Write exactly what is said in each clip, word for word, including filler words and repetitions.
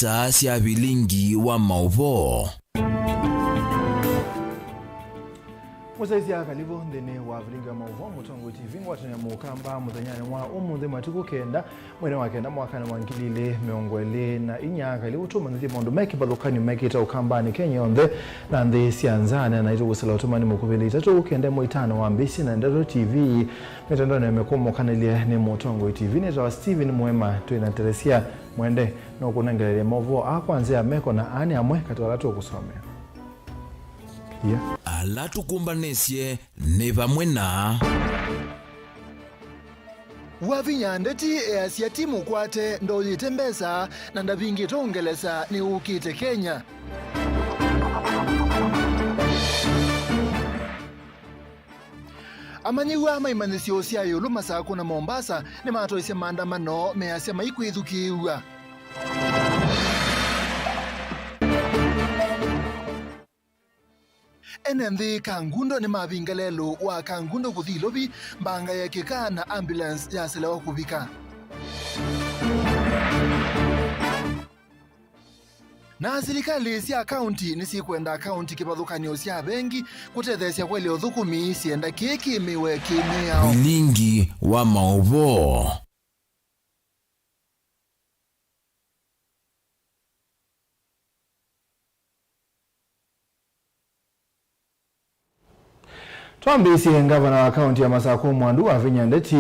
Star sya vilingi wa maũvoo. Mũsyaĩĩsya, kalĩvu nthĩnĩ wa vilingi wa maũvoo, Mũtongoi T V, ngwatanĩo ya Mũkamba mũthenyanĩ wa ũmũnthĩ, matukũ kenda, mweinĩ wa kenda, mwakanĩ wa ngili ilĩ mĩongo ĩlĩ na inya. Kalĩvu tũmanyĩthye maũndũ me kĩvathũkany'o mekĩte Ũkambanĩ Kenya yonthe na nthĩ sya nza. Neena naitũ kũsila ũtũmani mũkuvĩ itatũ kenda ĩmwe itano wa mbĩsĩ na Ndeto T V. Mĩtandaonĩ ya mĩkũmũkanĩlye nĩ Mũtongoi T V. Nĩtawa Steven Mwema, twĩ na Teresia Mwende, nũkũnengelelya maũvoo aa kwa nzĩa ya meko, na aa nĩ amwe katĩ wa ala tũkũsomea. Yeah. Ala tũkũmbanĩsye nĩ vamwe na Wavinya Ndeti easya ti mũkwate, ndoyĩte mbesa na ndavingĩte Ũngelesa, nĩwũkĩte Kenya. Amanyĩw'a ma imanyĩsyo sya ĩũlũ Masakũ na Mombasa nĩmatwaisye maandamano, measya maikwĩthukĩĩw'a. Ene nthĩ Kangundo nĩmavinga lelũ wa Kangundo kũthi Ilovi, mbanga yeekĩka na ambulance yaselewa kũvika. Na silikalĩ sya kaunti nĩsikwenda akaunti kĩvathũkany'o sya vengi kũtetheesya kũelya ũthũkũmi syenda kĩĩ kĩĩmĩwe kĩ-mĩao. Vilingi wa maũvoo. Twambĩĩsye, ngavana wa kaunti ya Masakũ Mwandu Wavinya Ndeti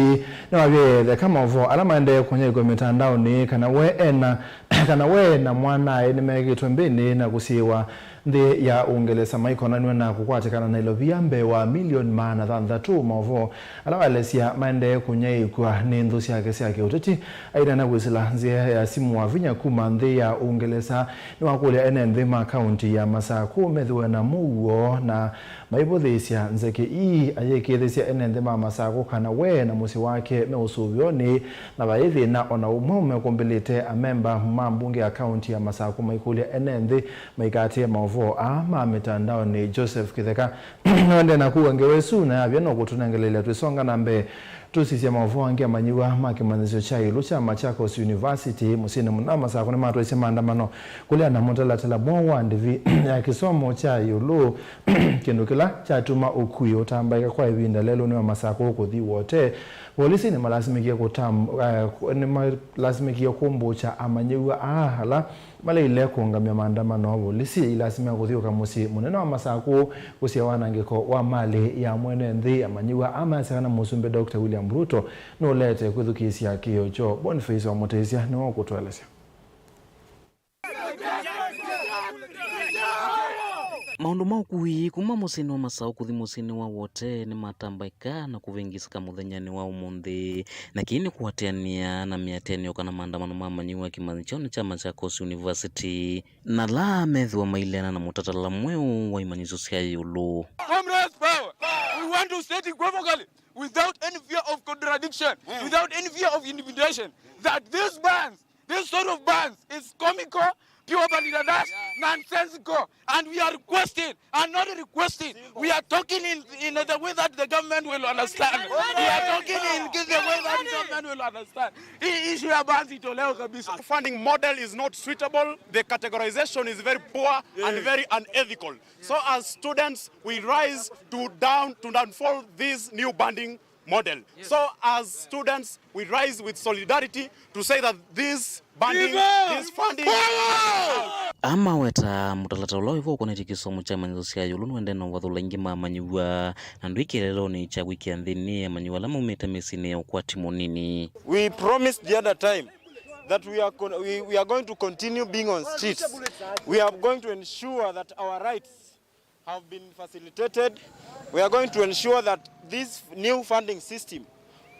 nĩwavie ĩtheka maũvoo ala maendee kũnyaĩĩkw'a mĩtandaonĩ kana we ena, kana we na mwanae nĩmekĩtwe mbĩnĩ na kũsiĩĩwa nthĩ ya Ũngelesa maikonanw'a na kũkwatĩkana na ilovia mbee wa milioni maana thanthatũ. Maũvoo ala waelesya maendee kũnyaĩĩkw'a nĩ nthũ syake sya kĩũteti. Ainena kwĩsĩla nzĩa ya simũ Wavinya kuma nthĩ ya Ũngelesa, nĩwakũlya ene nthĩ ma kaunti ya Masakũ methĩwe na mũuo na maivũthĩĩsya nzeke ii. Ayĩkĩĩthĩsya ene nthĩ ma Masakũ kana we na mũsyĩ wake me ũsũvĩonĩ na vai thĩna o na ũmwe ũmekũmbĩlĩte. Amemba ma mbunge ya kaunti ya Masakũ maikũlya ene nthĩ maikaatĩĩe maũvoo aa ma mĩtandaonĩ. Joseph Kĩtheka nĩwaendee na kuga ngewa ĩsu na yavya no kũtũnengelelya twĩsonga na mbee. Tũsisye maũvoo angĩ. Amanyĩw'a ma kĩmanyĩsyo kya ĩũlũ kya Machakos University mũsyĩnĩ mũnene wa Masakũ nĩmatwaisye maandamano kũleana na mũtalatala mweũ wa ndĩvi ya kĩsomo kya ĩũlũ, kĩndũ kĩla kyatuma ũkui ũtambaĩka kwa ĩvinda lelũnĩ wa Masakũ kũthi Wote. Volisi nĩmalasimĩkie kũtam-, eh, nĩmalasimĩkie kũmbũkya amanyĩw'a aa ala maleile kũũngamya maandamano. Volisi ilasimĩa kũthiũka mũsyĩ mũnene wa Masakũ kũsya wanangĩko wa malĩ ya mwene nthĩ. Amanyĩw'a aa mayasya kana Mũsumbĩ Doctor William Ruto nũleete kwĩthukĩĩsya kĩĩo kyoo. Boniface wa Mũtĩsya nĩwe ũkũtũelesya. Maũndũ ma ũkui kuma mũsyĩnĩ wa Masakũ kũthi mũsyĩnĩ wa Wote nĩmatambaĩka na kũvĩngĩsĩka mũthenyanĩ wa ũmũnthĩ. Na kĩĩ nĩ kũatĩanĩa na mĩatĩanĩo kana maandamano ma amanyĩw'a kĩmanyĩsyonĩ kya Machakos University, na ala methĩwa maileana na mũtalatala mweũ wa imanyĩsyo sya ĩũlũ. Comrades, power! We want to state equivocally, without any fear of contradiction, without any fear of intimidation, that these bans, this sort of bans is comical, pure balderdash, nonsensical, and we are requesting, and not requesting, we are talking in, in the way that the government will understand. We are talking in the way that the government will understand. Hii issue ya bans itolewe kabisa. Funding model is not suitable. The categorization is very poor and very unethical. So as students, we rise to down, to downfall this new banding model. So as students, we rise with solidarity to say that this banding, this funding is out. Amaweta mũtalatala ũla wĩvo ũkonetye kĩsomo kya imanyĩsyo sya ĩũlũ nũendee na ũvathũla aingĩ ma amanyĩw'a, na ndwĩ kĩeleelonĩ kya kwĩkĩa nthĩnĩ amanyĩw'a ala maumĩte mĩsyĩnĩ ya ũkwati mũnini. We promised the other time that we are con-, we, we are going to continue being on streets. We are going to ensure that our rights have been facilitated. We are going to ensure that this new funding system,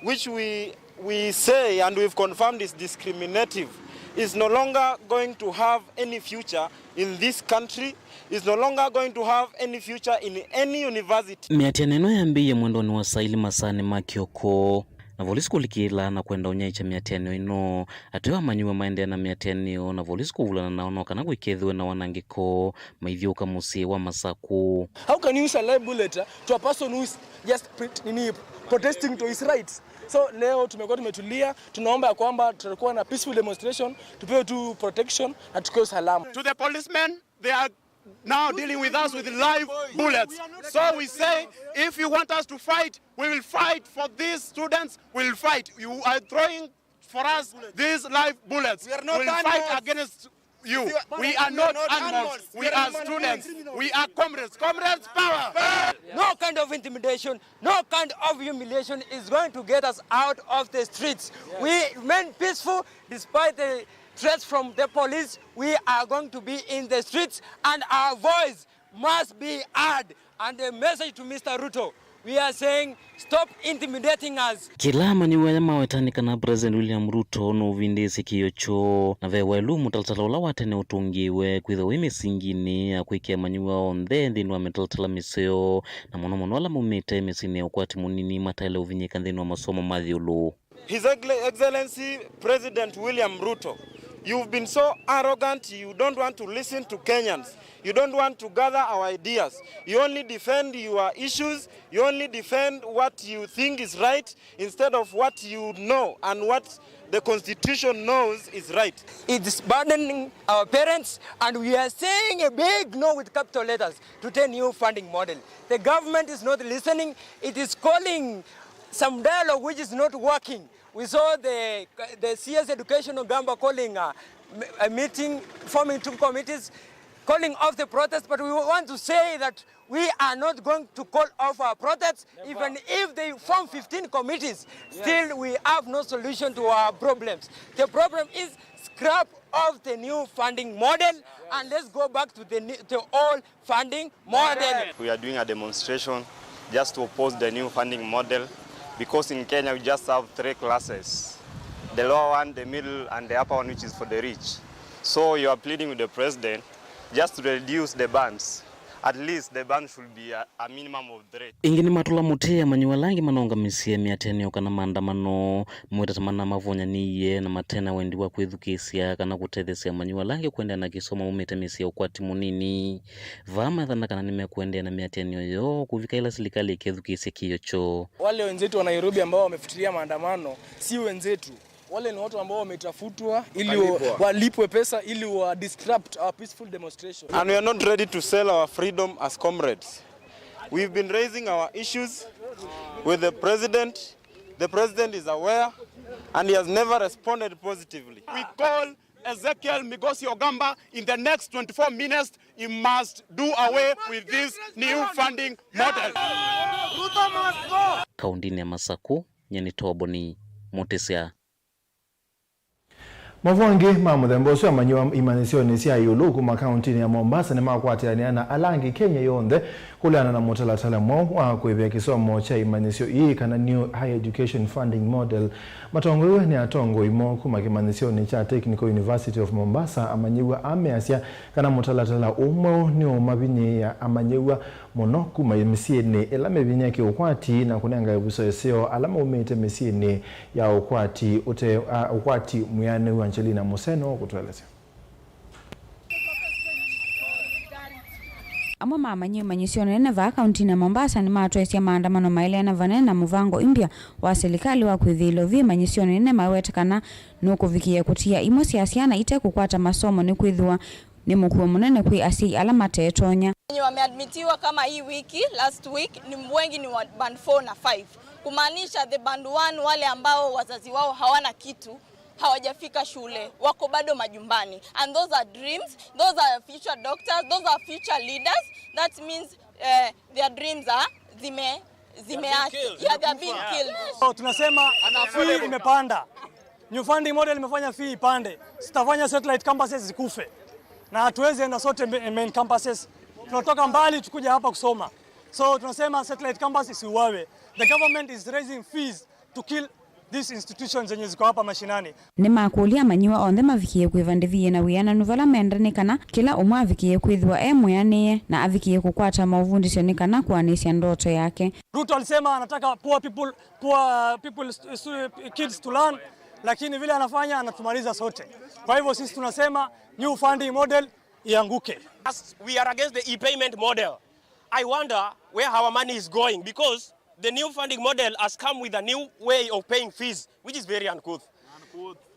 which we, we say and we've confirmed is discriminative, is no longer going to have any future in this country, is no longer going to have any future in any university. Mĩatĩanĩo ĩno yambĩĩie mwendonĩ wa saa ilĩ masaanĩ ma kĩoko, na volisi kũlikĩla na kwenda ũnyaĩĩkya mĩatĩanĩo ĩno. Ateo amanyĩw'a maendee na mĩatĩanĩo na volisi kũvulana nao no kana kũikethĩwe na wanangĩko maithyũũka mũsyĩ wa Masakũ. How can you use a live bullet, uh, to a person who is just print nini, Protesting to his rights. So leo tumekuwa tumetulia, tunaomba ya kwamba tutakuwa na peaceful demonstration, tupewe tu protection na tukiwe salama. To the policemen, they are now dealing with us with live bullets. So we say, if you want us to fight, we will fight for these students, we will fight. You are throwing for us these live bullets. We will fight against you. We are not animals. We are students. We are comrades. Comrades power! No kind of intimidation, no kind of humiliation is going to get us out of the streets. We remain peaceful despite the threats from the police. We are going to be in the streets and our voice must be heard. And the message to Mister Ruto, we are saying, stop intimidating us. Kĩla amanyĩw'a aya maweta nĩ kana President William Ruto nũvindĩĩsye kĩĩo kyoo, na ve waĩlu mũtalatala ũla wa tene ũtũngĩĩwe kwĩthĩwa wĩ mĩsinginĩ ya kwĩkĩa amanyĩw'a onthe nthĩnĩ wa mĩtalatala mĩseo, na mũno mũno ala maumĩte mĩsyĩnĩ ya ũkwati mũnini mataĩle ũvinyĩĩka nthĩnĩ wa masomo ma ĩũlũ. His Excellency President William Ruto, you've been so arrogant, you don't want to listen to Kenyans. You don't want to gather our ideas. You only defend your issues. You only defend what you think is right instead of what you know and what the constitution knows is right. It's burdening our parents, and we are saying a big no with capital letters to the new funding model. The government is not listening. It is calling some dialogue which is not working. We saw the, the C S Education Ogamba calling a, a meeting, forming two committees, calling off the protest, but we want to say that we are not going to call off our protests. Never. Even if they form fifteen committees, yes, still we have no solution to our problems. The problem is scrap of the new funding model, yes, and let's go back to the, the old funding model. We are doing a demonstration just to oppose the new funding model, because in Kenya we just have three classes, the lower one, the middle, and the upper one, which is for the rich. So you are pleading with the president just to reduce the bans. At least the ban should be a, a minimum of three. Ĩngĩ nĩmatũla mũtĩ amanyĩw'a ala angĩ manaũngamisye mĩatĩanĩo kana maandamano, maweta ta manamavũnyanĩie na mate na wendi wa kwĩthukĩĩsya kana kũtetheesya amanyĩw'a ala angĩ kũendeea na kĩsomo maumĩte mĩsyĩ ya ũkwati mũnini. Vaa methana kana nĩmekũendeea na mĩatĩanĩo yoo kũvika ĩla silikalĩ ĩkethukĩĩsya kĩĩo kyoo. Wale wenzetu wa Nairobi ambao wamefutilia maandamano si wenzetu. Wale ni watu ambao wametafutwa ili wa- Walipwa. Walipwe pesa ili wa disrupt our peaceful demonstration. And we are not ready to sell our freedom as comrades. We've been raising our issues with the president. The president is aware and he has never responded positively. We call Ezekiel Migosi Ogamba in the next twenty-four minutes. He must do away with this new funding model. Kaũntĩnĩ ya Masakũ, nyie nĩ Toboni Mũtĩsya. Mavoo angĩ ma mũthemba ũsu amanyĩw'a imanyĩsyonĩ sya ĩũlũ kuma kaũntĩnĩ ya Mombasa nĩmakwatĩanĩa na ala angĩ Kenya yonthe kũleana na mũtalatala mweũ wa kũĩvĩa kĩsomo kya imanyĩsyo ii, kana New Higher Education Funding Model. Matongoew'e nĩ atongoi moo kuma kĩmanyĩsyonĩ kya Technical University of Mombasa, amanyĩw'a aa measya kana mũtalatala ũũ mweũ nĩũũmavinyĩĩa amanyĩw'a mũno kuma mĩsyĩnĩ ĩla mĩvinyĩe kĩũkwati na kũnenga ĩvuso ĩseo ala maumĩte mĩsyĩnĩ ya ũkwati ũte, a, ũkwati mwĩanĩu. Angelina Museno ũkũtũelesya. Amwe ma amanyĩw'a imanyĩsyonĩ nene vaa kaũntĩnĩ ya Mombasa nĩmatweesya maandamano maeleane vanene na mũvango ĩmbya wa silikalĩ wa kwĩthĩĩlya ũvie imanyĩsyonĩ nene, maweta kana nũkũvikĩĩa kũtia imwe sya syana ite kũkwata masomo nĩkwĩthĩwa nĩ mũkuo mũnene kwĩ asyai ala matetonya. Wenye wameadmitiwa kama hii wiki, last week, ni wengi ni wa band four na five. Kumaanisha the band one, wale ambao wazazi wao hawana kitu, hawajafika shule, wako bado majumbani. And those are dreams, those are future doctors, those are future leaders. That means, eh, their dreams are zime- zimeachwa. Yeah, they are being killed. So, tunasema fee imepanda. New funding model imefanya fee ipande. Zitafanya satellite campuses zikufe. Na hatuwezi enda sote ma- main campuses. Tunatoka mbali tukuje hapa kusoma. So tunasema satellite campus isiuawe. The government is raising fees to kill these institutions zenye ziko hapa mashinani. Nĩmakũlya amanyĩw'a onthe mavikĩe kwĩva ndĩvi yĩna wĩananu vala menda nĩ kana kĩla ũmwe avikĩe kwĩthĩwa e mwĩanĩe na avikĩe kũkwata maũvundĩsyo nĩ kana kũanĩsya ndoto yake. Ruto alisema anataka poor people, poor people stu- stu- kids to learn, lakini vile anafanya anatumaliza sote. Kwa hivyo sisi tunasema new funding model ianguke. As we are against the e-payment model, I wonder where our money is going, because The new funding model has come with a new way of paying fees, which is very uncouth.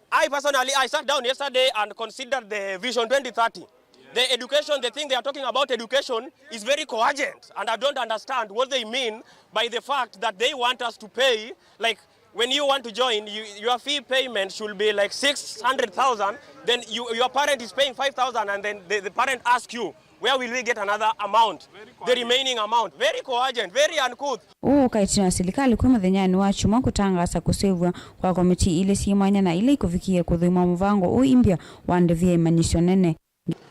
I personally, I sat down yesterday and considered the Vision twenty thirty. The education, the thing they are talking about education is very cogent, and I don't understand what they mean by the fact that they want us to pay, like, when you want to join, you, your fee payment should be like six hundred thousand, then you, your parent is paying five thousand, and then the, the parent asks you, "Where will we get another amount?" The remaining amount. Very cogent, very uncouth. Ũũ ũkaĩ ĩtina wa silikalĩ kwĩ mũthenyanĩ wa kyumwa kũtangaasa kũseũvw'a kwa komitii ilĩ syĩ mwanya na ila ikũvikĩe kũthũima mũvango ũũ imbya wa ndĩvi ya imanyĩsyo nene.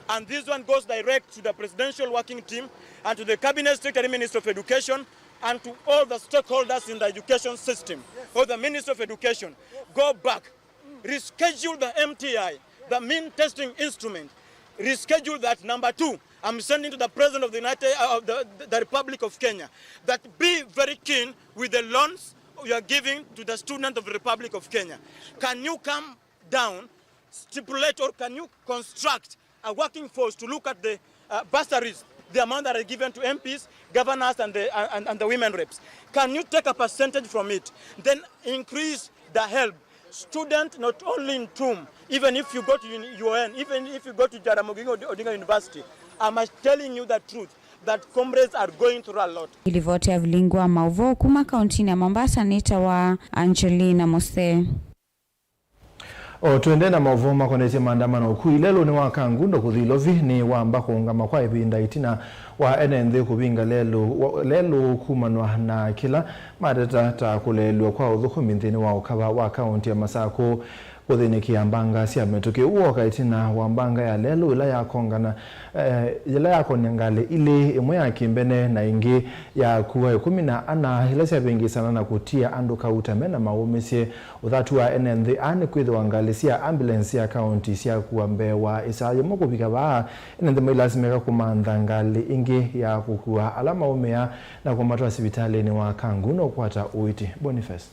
And this one goes direct to the Presidential Working Team and to the Cabinet Secretary, Minister of Education, and to all the stakeholders in the education system or the Ministry of Education. Go back, reschedule the M T I, the mean testing instrument, reschedule that. Number two, I'm sending to the President of the United, uh, of the, the Republic of Kenya, that be very keen with the loans you are giving to the student of the Republic of Kenya. Can you come down, stipulate, or can you construct a working force to look at the, uh, bursaries, the amount that are given to M Ps, governors, and the, and, and the women reps? Can you take a percentage from it? Then increase the help. Student, not only in TUM, even if you go to uni-, U N, even if you go to Jaramogi Odi-, Odinga University, I'm telling you the truth that comrades are going through a lot. Ilivoti ya vilingi wa maũvoo kuma kauntinĩ ya Mombasa nĩ ta wa Angelina Mose. O twende na maũvoo makonetye maandamano kũu lelũnĩ wa Kangundo kũthi Ilovi nĩ wamba kũũngama kwa ĩvinda ĩtina wa ene nthĩ kũvinga lelũ, wa-, lelũ kumanwa na kĩla mateta ta kũleelw'a kwa ũthũkũmi nthĩnĩ wa ũkava wa kaunti ya Masakũ. Kũthĩnĩkĩa mbanga sya mĩtũkĩ. Ũũ woka ĩtina wa mbanga ya lelũ ĩla yakongana, eh, yĩla yakonia ngalĩ ilĩ, ĩmwe ya kĩmbene na ĩngĩ ya kua ĩkũmi na ana, ila syavĩngĩĩsana na kũtia andũ kauta me na maũmĩsye. Ũthatu wa ene nthĩ aa nĩ kwĩthĩwa ngalĩ sya ambulance sya kaunti syakua mbee wa ĩsaa yĩmwe kũvika vaa, ene nthĩ mailasimĩka kũmantha ngalĩ ĩngĩ ya kũkua ala maũmĩa na kũmatwaa sivitalĩnĩ wa Kangundo kũkwata ũiiti. Boniface.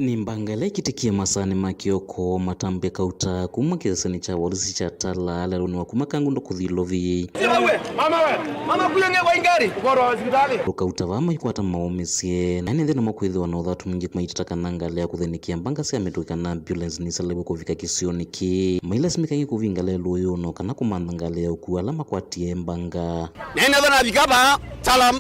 Nĩ mbanga ĩla ĩkĩtĩkie masaanĩ ma kĩoko, matambya kauta kuma kĩsesenĩ kya volisi kya Tala, lelũnĩ wa kuma Kangundo kũthi Ilovi. Wewe, mama wewe, mama kuyo nge kwa ingari, ũkorwa hospitali. Kauta vaa maikwata maũmĩsye, na ene nthĩ namo kwĩthĩwa na ũthatu mwingĩ maitata kana ngalĩ ya kũthĩnĩkĩa mbanga sya mĩtũkĩ kana ambulance nĩsalĩwe kũvika kĩsionĩ kĩĩ. Mailasimĩka ĩngĩ kũvinga lelũ ũyũ no kana kũmantha ngalĩ ya ũkua ala makwatie mbanga. Nene thana vika vaa Tala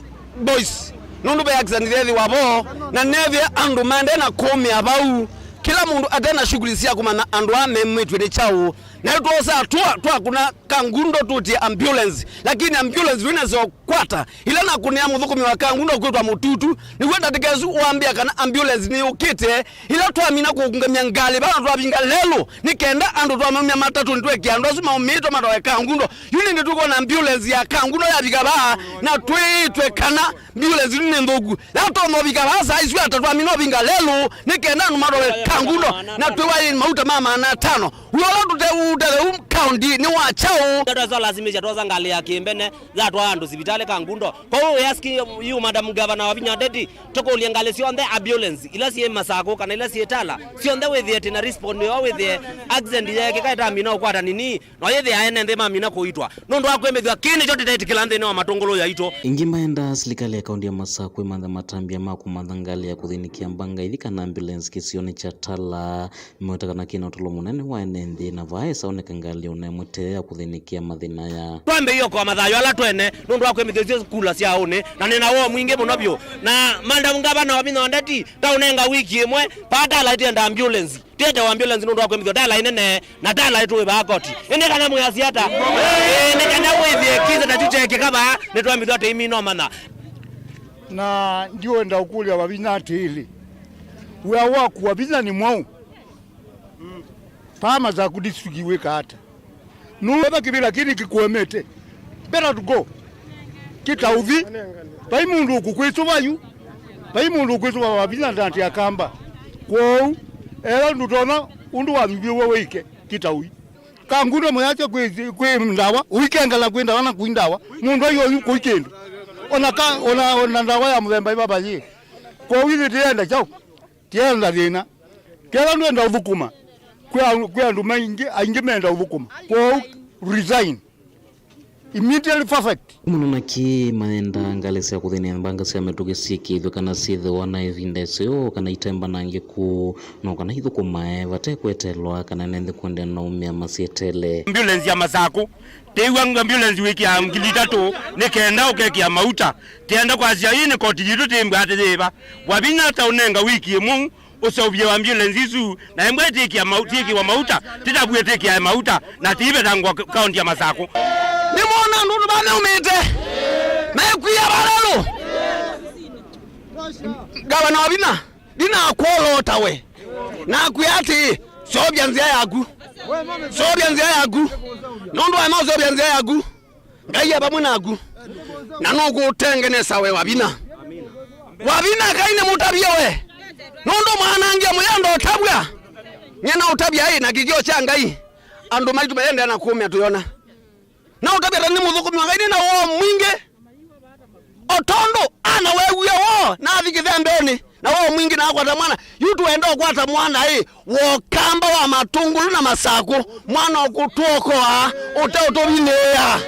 Boys. Nũndũ ve accident yeethĩwa vo, na nethĩa andũ maendee na kũũmĩa vau, kĩla mũndũ ate na shughuli sya kũmanya andũ aa memĩtw'e nĩ kyaũ. Na yu twoosa tũa twakũna Kangundo tũtie ambulance, lakini ambulance ndwĩnesa ũkwata. Ĩla nakũnĩa mũthũkũmi wa Kangundo kwĩtwa Mũtutu, nĩw'o ndatĩka ĩsu wambĩa kana ambulance nĩyũkĩte. Ĩla twamina kũũngamya ngalĩ vala twavinga lelũ, nĩ kenda andũ twamaumya matatũnĩ tweke andũ asu maũmĩĩtwe matwawe Kangundo. Yu nĩndĩ tũkwona ambulance ya Kangundo yavika vaa, na twĩĩtwe kana ambulance ĩno nĩ nthũku. Yatonya ũvika vaa saa isu ata twamina ũvinga lelũ, nĩ kenda andũ matwawe Kangundo, na twĩwaĩe mauta ma maana atano. Wĩa ũla tũteũtetheu kaunti nĩ wa kyaũ? Twasalasimĩsya twosa ngalĩ ya kĩmbene yatwaa andũ sivitalĩ Kangundo. Kwoou we ask you, Madam Governor Wavinya Ndeti, tũkũlye ngalĩ syonthe ambulance ila syĩ Masakũ kana ila syĩ Tala, syonthe wĩthĩe tĩna respond yoo, wĩthĩe accident yeekĩka ĩtamina ũkwata nini, no yĩthĩa ene nthĩ mamina kũitwa. Nũndũ wa kwĩmĩthw'a kĩĩ nĩkyo tũtetĩkĩla nthĩnĩ wa matũngũlũ yaitũ. Ĩngĩ maendaa silikalĩ ya kaunti ya Masakũ ĩmanthe matambya ma kũmantha ngalĩ ya kũthĩnĩkĩa mbanga ĩthi kana ambulance kĩsionĩ kya Tala. Meweta kana kĩna ũtalo mũnene wa ene nthĩ, na vaa ĩsaoneka ngalĩ ona ĩmwe te ya kũthĩnĩkĩa mathĩna aya. Twambĩĩe ũkoa mathayũ ala twene nũndũ wa kwĩmĩthya isu kula sya ũnĩ, na nĩna woo mwingĩ mũno vyũ. Na Madam Governor Wavinya Ndeti, ta ũnenga wiki ĩmwe, vaa Tala ĩtienda ambulance. Tiete ambulance nũndũ wa kwĩmĩthya Tala ĩnene, na Tala ĩtũĩ vaa koti. Ĩndĩ kana mwĩasya ata? Ĩĩ, nĩ kana wĩthĩe kĩsa ta kyu kyekĩka vaa, nĩtwambĩthwa tũimina ũmanya. Na ndiwenda ũkũlya Wavinya atĩĩlĩ, wĩa waku Wavinya nĩ mwaũ? Paa Masakũ district wĩka ata? Nũũ eva kĩvĩla kĩĩ nĩkĩkũemete? Better to go. Kĩtauthi. Vai mũndũ ũkũkwĩsũva yu. Vai mũndũ ũkwĩsũva Wavinya ndati akamba. Kwoou, ela ndũtonya ũndũ waviviwe wĩke kĩtauthi. Kangundo mũyasya kwĩ, kwĩ ndawa, ũikengela kwĩ ndawa na kwĩ ndawa. Mũndũ ayo yu kũi kĩndũ. Ona ka, ona, ona ndawa ya mũthemba ĩvava yĩ. Kwoou ithyĩ tĩenda kyaũ? Tienda thĩna. Kethwa ndwenda ũthũkũma, kwĩ a-, kwĩ andũ maingĩ, aingĩ menda ũthũkũma. Kwoou resign. Immediately perfect. Mũno na kĩ mayenda ngalĩ sya kũthĩnĩa mbanga sya mĩtũkĩ syĩkĩĩthw'e kana syĩthĩwa na ĩvinda ĩseo kana itembanangĩku, no kana ithũkũmae vate kwetelwa kana nenthĩ kũendeea na ũmĩa masyeteele. Ambulance ya Masakũ, tĩw'a ambulance wĩkĩaa ngili itatũ nĩ kenda ũkekĩa mauta. Tĩenda kwasya ĩĩ nĩ koti yitũ tĩmbwa atĩ yĩva. Wavinya ta ũnenga wiki ĩmwe ũseũvye ambulance isu, na ĩmwe ĩtĩkĩa mau-, ĩtĩkĩwa mauta, tĩtavw'e ĩtĩkĩae mauta, na tĩivetangwa kaunti ya Masakũ. Nĩmwona andũ nĩvaneũmĩte, mekwia valelũ. Ngavana Wavinya, ndinakwolota we. Nakwĩa atĩĩ, seũvya nzĩa yaku. Seũvya nzĩa yaku. Nũndũ waema ũseũvya nzĩa yaku, Ngai e vamwe naku, na nũkũũtengenesa we Wavinya. Wavinya Ngai nĩ mũtavye we, nũndũ mwanangia mũya ndotavw'a. Nyie naũtavya ĩ na kĩkĩo kya Ngai, andũ maitũ mayendea na kũũmĩa tũyona. Naũtavya ta nĩ mũthũkũmi wa Ngai nĩ na woo mwingĩ, o tondũ ana weewie woo nathi kĩthembeonĩ. Na woo mwingĩ na akwata mwana. Yu tũenda ũkwata mwana ĩ, wokamba wa Matũngũlũ na Masakũ, mwana ũkũtũokoa, ũteũtũvinĩĩa.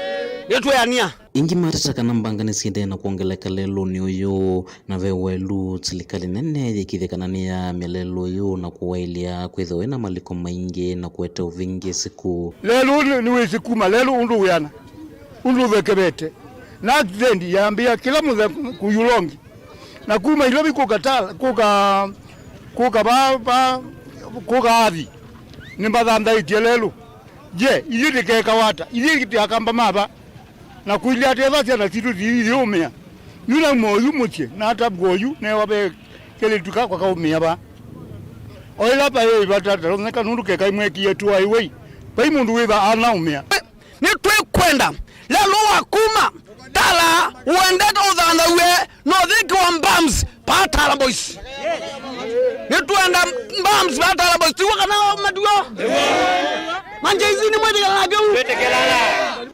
Nĩtweanĩa. Ĩngĩ mateta kana mbanga nĩsiendee na kwongeleka lelũnĩ ũyũ, na ve ũelu, silikalĩ nene yĩkĩthye kana nĩyaamya lelũ ũyũ na kũwaĩlya kwĩthĩwa wĩna maliko maingĩ na kũete ũvĩngĩĩsĩku. Lelũ nĩ, nĩwĩsĩ kuma lelũ ũndũ wĩana, ũndũ ũthekevete. Na accident yambĩa kĩla mũthenya kũyulongi. Na kuma Ilovi kũka Tala, kũka, kũka va, va, kũka Athi, nĩmathanthaĩtye lelũ. Je, ithyĩ tĩkekawa ata? Ithyĩ tĩ Akamba ma va? Na kũilye ata ethwa syana sitũ siithyũmĩa? Yu nauma oyu mũsyĩ, natavw'a oyu, newa ve kelĩtu kakwa kaũmĩa va? O ĩla vaĩ ĩvata, ta ũneka nũndũ kekai mwekie tu highway. Vai mũndũ wĩva anaũmĩa. Nĩtwĩkwenda lelũ wa kuma Tala ũendete ũthanthaw'e na ũthĩkĩwa Mbams pa Tala Boys. Nĩtwenda Mbams pa Tala Boys. Tiw'a kana matuo? Manjaizi nĩmwĩtĩkĩla nake u?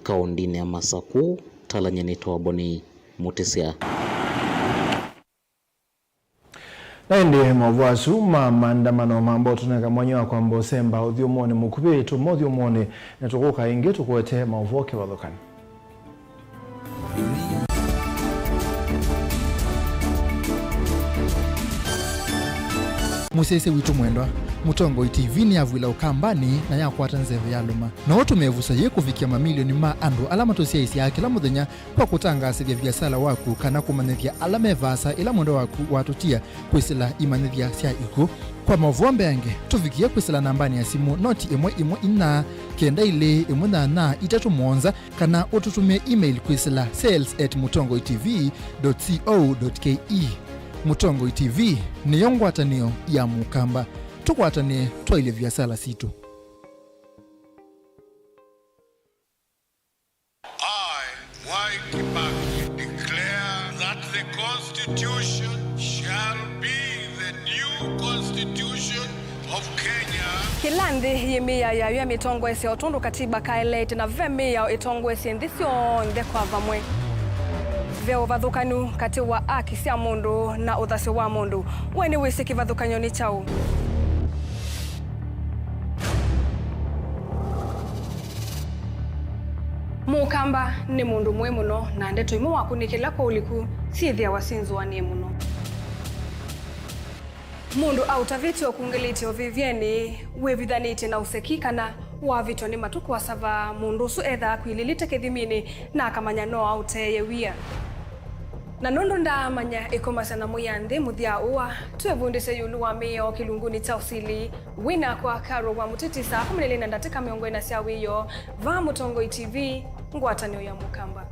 Kaũndĩnĩ ya Masakũ, Tala nyie nĩtawa Boni Mũtĩsya. Na ĩndĩ maũvoo asu ma maandamano mamba ũtũnenga mwanya wa kwamba ũsemba ũthyũmũonĩ mũkuvĩ. Tuma ũthyũmũonĩ, na tũkũka ĩngĩ tũkũetee maũvoo kĩvathũkany'o. Mũsyaĩĩsya witũ mwendwa, Mũtongoi T V nĩyavw'ĩla Ũkambanĩ na yakwata nzeve ya lũma. No ũtũme ĩvuso yĩĩ kũvikĩa mamilioni ma andũ ala matũsyaĩĩsyaa kĩla mũthenya kwa kũtangaasĩthya viasala waku kana kũmanyĩthya ala me vaasa ĩla mwendwa waku watũtia kwĩsĩla imanyĩthya sya ikw'ũ. Kwa maũvoo mbeange, tũvikĩe kwĩsĩla nambanĩ ya simũ noti ĩmwe ĩmwe inya, kenda ilĩ ĩmwe nyanya itatũ mũonza, kana ũtũtũmĩe email kwĩsĩla sales at mũtongoi T V dot co dot K E. Mũtongoi T V nĩyo ngwatanĩo ya Mũkamba. Tũkwatanĩe twaĩlye viasala sitũ. I, Mwai Kibaki, declare that the Constitution shall be the new Constitution of Kenya. Kĩla nthĩ yĩ mĩao yayo ya mĩtongoesye o tondũ katiba kaeleete, na ve mĩao ĩtongoesye nthĩ syonthe kwa vamwe. Ve ũvathũkanu katĩ wa aki sya mũndũ na ũthasyo wa mũndũ. We nĩwĩsĩ kĩvathũkany'o nĩ kyaũ? Mũkamba nĩ mũndũ mũĩ mũno, na ndeto imwe wakũnĩkĩla kwa ũliku syĩthĩawa syĩ nzũanĩe mũno. Mũndũ aũtavĩtye ũkungĩlĩtye ũvĩvyenĩ, wĩvithanĩtye na ũseki, kana wavĩtwa nĩ matũ kũasava, mũndũ ũsu ethaa akwilĩlĩte kĩthiminĩ na akamanya no aũteeye wia. Na nũndũ ndaamanya ĩkomasya na Mwĩanthĩ mũthya ũa, twĩvundĩsye ĩũlũ wa mĩao kĩlungunĩ kya ũsili. Wĩ nakwa Carol wa Mũtiti saa kũmi na ilĩ na ndatĩka mĩongo ĩna sya wĩoo, vaa Mũtongoi T V, ngwatanĩo ya Mũkamba.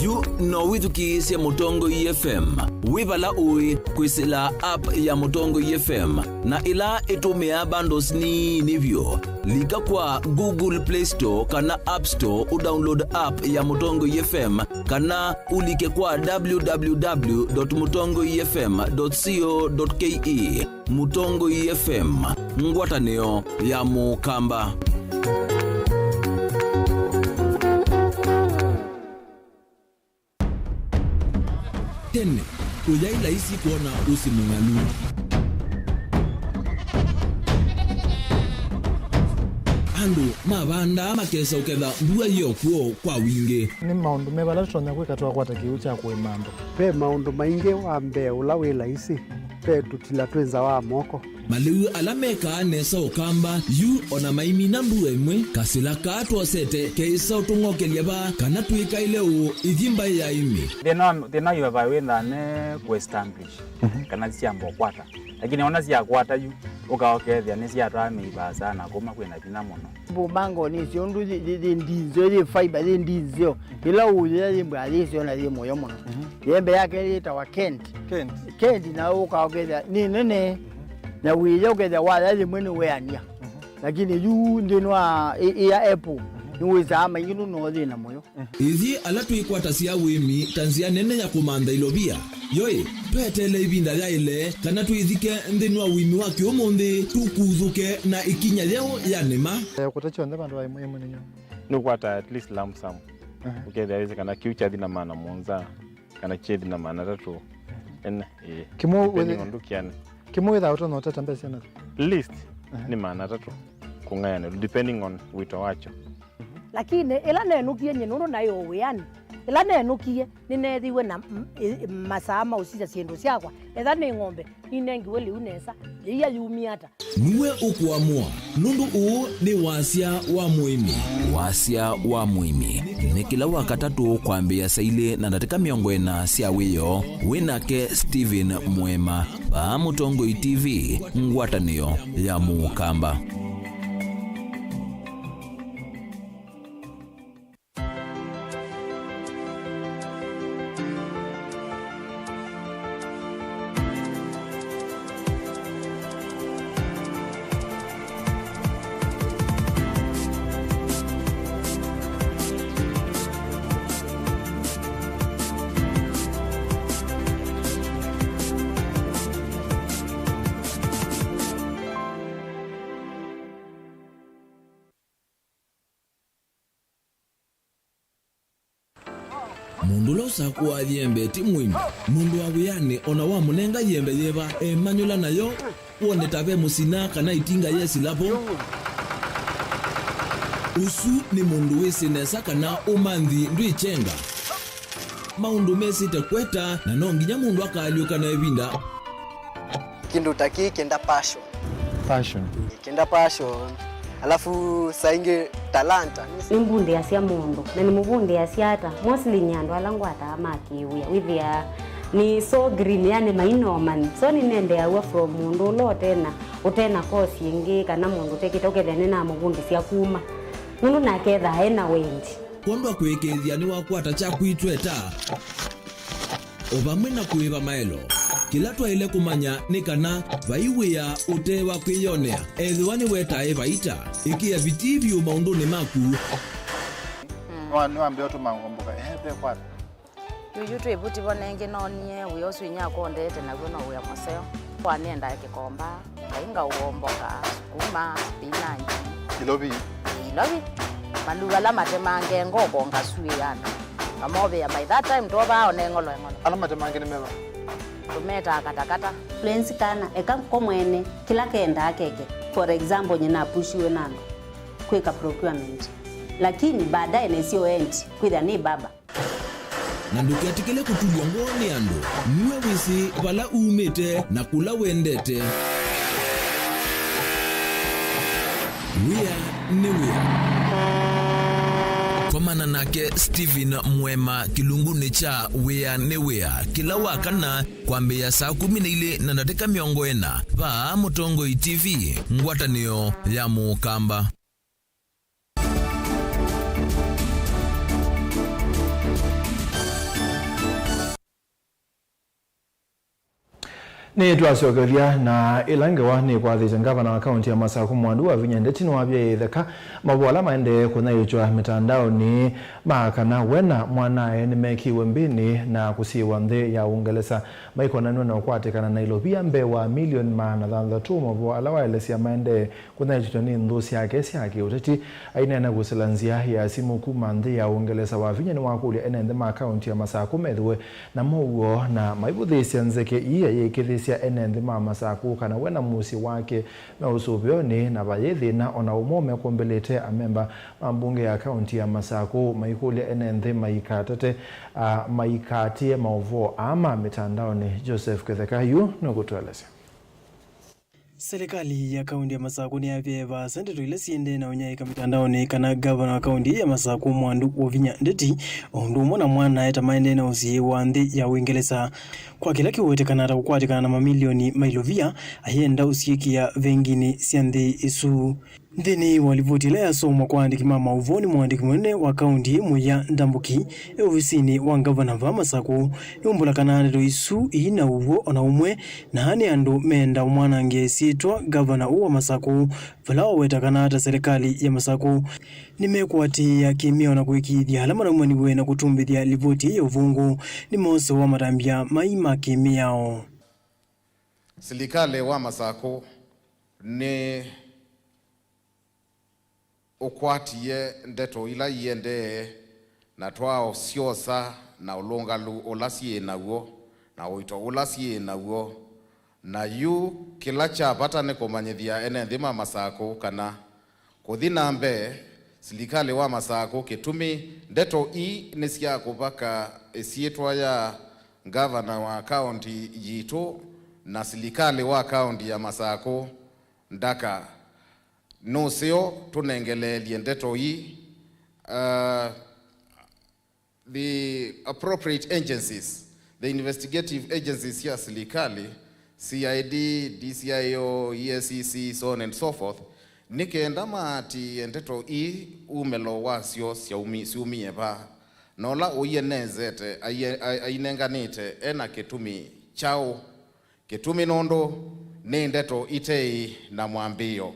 Yu no wĩthukĩĩsye Mũtongoi F M wĩ vala ũĩ kwĩsĩla app ya Mũtongoi F M, na ĩla ĩtũmĩaa bundles nini vyũ. Lika kwa Google Play Store kana App Store ũdownload app ya Mũtongoi F M, kana ũlike kwa w w w dot mũtongoi f m dot co dot k e. Mũtongoi F M, ngwatanĩo ya Mũkamba. Tene, ũyaĩ laisi kwona ũsĩ mũng'alu. Andũ mavandaa makesa ũketha mbua yĩ o kw'o kwa wingĩ. Nĩ maũndũ meva ala tũtonya kwĩka twakwata kĩw'ũ kya kũĩma andũ? Ve maũndũ maingĩ. Wa mbee ũla wĩ laisi, ve tũtila twĩ nza wa moko. Malĩu ala mekaa nesa Ũkamba yu o na maimina mbua ĩmwe, kasĩla kaa twosete keĩsa ũtũng'okelya vaa kana twĩkaĩle ũũ ithi mbaĩ ya ĩmĩ. Thĩna wa, thĩna wa ivavai wĩthaa ne kũ establish, mhm, kana syamba ũkwata. Lakini ona syakwata yu, ũka ũkethĩa nĩsyatwaa mĩivaa sana kuma kwĩna vinya mũno. Mbumbango nĩsyo ũndũ yĩ, yĩ, yĩ ndinzeo, yĩ fiber, yĩ ndinzeo. Ĩla ũyĩa yĩ mbwa yĩsyo na yĩ mũyo mũno. Mhm. Yembe yake yĩtawa Kent. Kent. Kent na ũka ũkethĩa nĩ nene. Mhm. Na wĩya ũkethĩa waya yĩmwe nĩ weania. Mhm. Lakini yu nthĩnĩ wa ĩ, ĩ ya apple, mhm, nĩwĩsaa maingĩ nũno thĩna mũyo. Ithyĩ ala twĩkwatasya ũĩmi ta nzĩa nene ya kũmantha ilovia, yoĩ, tweteele ĩvinda yaĩle kana twĩthike nthĩnĩ wa ũĩmi wa kĩũmũnthĩ tũkuthũke na ĩkinya yeũ ya nĩma. Eh, kũta kyonthe vandũ va ĩmwe ĩmwe nĩnyo. Nũkwata at least lump sum. Aha. Ũkethĩa wĩsĩ kana kĩu kyathi na maana mũonza, kana kyethi na maana atatũ. Ene, ĩĩ. Kĩmwe depending wĩthĩ-, on ndũkĩanĩ. Kĩmwe wĩthaa ũtonya ũtata mbesa na? Least, aha, nĩ maana atatũ kũng'ayanĩlwa, depending on wĩto wakyo. Lakini ĩla nenũkie nyie nũndũ naĩ o wĩanĩ, ĩla nenũkie nĩneethiwe na m-, ĩ-, masaa ma ũsisya syĩndũ syakwa, etha nĩ ng'ombe, ninengiwe lĩu nesa, yĩia yumie ata? Nue ũkũamũa, nũndũ ũũ nĩ wasya wa mũĩmi. Wasya wa mũĩmi nĩ kĩla Wakatatũ kwambĩĩa saa ilĩ na ndatĩka mĩongo ĩna sya wĩoo, wĩ nake Stephen Mwema, vaa Mũtongoi T V, ngwatanĩo ya Mũkamba. Mũndũ ũla ũsakũaa yembe ti mũĩmi. Mũndũ wa wĩanĩ o na wamũnenga yembe yĩva, emanyũla nayo, wone ta ve mũsina kana ĩtinga yesĩla vo. Ũsu nĩ mũndũ wĩsĩ nesa kana ũmanthi ndwĩkyenga. Maũndũ mesĩte kweta, na no nginya mũndũ akaalyũka na ĩvinda. Kĩndũ ta kĩĩ kĩenda passion. Passion. Kĩenda passion. Alafu saa ingĩ talanta. Nĩmbundĩasya mũndũ, na nĩmũvundĩasya ata? Mostly nĩ andũ ala ngwataa ma kĩwĩa. Wĩthĩaa nĩ so green, yani mainomani. So nĩnendeaw'a from mũndũ ũla ũtena, ũtena course ĩngĩ, kana mũndũ ũtekĩte, ũkethĩa nĩnamũvundĩsya kuma. Nũndũ nake ethaa ena wendi. Kwondwa kũĩkĩĩthya nĩwakwata kyaku itweta. O vamwe na kũĩva maelo, kĩla twaĩle kũmanya nĩ kana vai wĩa ũte wa kwĩyonea, ethĩwa nĩwetae vaita. Ĩkĩa vitii vyũ maũndũnĩ maku. Nĩwa-, nĩwambĩa ũtũma ngomboka, ehe, ve kwata. Yuyu twĩ vuti vo nengĩ noonie wĩa ũsu inyia akũndete naw'o no wĩa mũseo. Kwa nĩendaa kĩkomba. Ngai ngaũomboka, sukuma, spinach. Ilovi. Ilovi. Maluu ala matemange ngoko ngasuĩe andũ. Ngamovĩa by that time twovaa one ng'olo eng'olo. Ala matemange nĩ meva? Tũmetaa katakata. Fluency kana eka ko mwene kĩla kendaa keke. For example, nyie napushiwe na andũ kwĩka procurement. Lakini baadaye nĩsyo endi kwĩthĩa nĩ baba. Na ndũketĩkĩle kũtulw'a ngoo nĩ andũ. Nue wĩsĩ vala umĩte na kũla wendete. Wĩa nĩ wĩa. Komana nake Stephen Mwema kĩlungunĩ kya Wĩa nĩ Wĩa kĩla wa kana kwambĩĩa saa kũmi na ilĩ na ndatĩka mĩongo ĩna vaa Mũtongoi T V, ngwatanĩo ya Mũkamba. Nĩtwasyokelya na ĩla ngewa nĩkwathĩte ngavana wa kaunti ya Masaku Mwandu Wavinya Ndeti nĩwavyaĩe ĩtheka mavoo ala maendee kũnyaĩĩkya mĩtandaonĩ ma kana we na mwanae nĩmekĩiwe mbĩnĩ na kũsiĩĩwa nthĩ ya Ũngelesa maikonanw'a na ũkwatĩkana na ilovia mbee wa milioni maana thanthatũ, mavoo ala waelesya maendee kũnyaĩĩkya nĩ nthũ syake sya kĩũteti. Aineena kũsĩla nzĩa ya simũ kuma nthĩ ya Ũngelesa, Wavinya nĩwakũlya ene nthĩ ma kaunti ya Masaku methĩwe na mow'o na maivũthĩĩsya nzeke ii ayĩkĩthĩsya sya ene nthĩ ma Masakũ kana we na mũsyĩ wake me ũsũvĩonĩ na vayĩ thĩna o na ũmwe ũmekũmbĩlĩte. Amemba ma mbunge ya kaũnti ya Masakũ maikũlya ene nthĩ maikatate, a, maikaatĩe maũvoo aa ma mĩtandaonĩ. Joseph Kĩtheka yu nũkũtũelesya. Serikali ya kaũnti ya Masakũ nĩyavie vaasa ndeto ila siendee na ũnyaĩĩka mĩtandaonĩ kana ngavana wa kaũnti ya Masakũ Mwandu Wavinya Ndeti o ũndũ ũmwe na mwanae ta maendee na ũsiĩĩ wa nthĩ ya Ũingelesa kwa kĩla kĩwetekana ta kũkwatĩkana na mamilioni ma ilovia ayenda ũsyĩkĩa venginĩ sya nthĩ ĩsu. Nthĩnĩ wa livoti ĩla yasomwa kwa andĩki ma maũvoo nĩ mũandĩki mũnene wa kaũnti, Mũya Ndambuki, e ovisinĩ wa ngavana vaa Masakũ, nĩwaumbũla kana ndeto isu ii na ũw'o o na ũmwe, na aa nĩ andũ meenda ũmwanangĩa ĩsyĩtwa ngavana ũũ wa Masakũ, vala waweta kana ta serikali ya Masakũ nĩmekũatĩĩa kĩmĩao na kũĩkĩĩthya ala manaumaniw'e na kũtumbĩthya livoti ĩĩ ya ũvũngũ nĩmoosewa matambya mai ma kĩmĩao. Silikalĩ wa Masakũ nĩ ũkwatie ndeto ila iendee na twaosyosa na ũlũngalu ũla syĩ naw'o na ũito ũla syĩ naw'o. Na yu kĩla kya vata nĩ kũmanyĩthya ene nthĩ ma Masakũ kana kũthi na mbee, silikalĩ wa Masakũ kĩtumi ndeto ii nĩ sya kũvaka ĩsyĩtwa ya ngavana wa kaũnti yitũ, na silikalĩ wa kaũnti ya Masakũ ndaka nũseo tũnengeleelye ndeto ii. Uh, the appropriate agencies, the investigative agencies sya silikalĩ, C I D, D C I O, E A C C, so on and so forth, nĩ kenda maatĩĩe ndeto ii umĩlo wasyo syaumi-, syumie va, na ũla ũienezete aie-, ai-, ainenganĩte e na kĩtumi kyaũ. Kĩtumi nũndũ nĩ ndeto iteĩ na mwambĩĩo,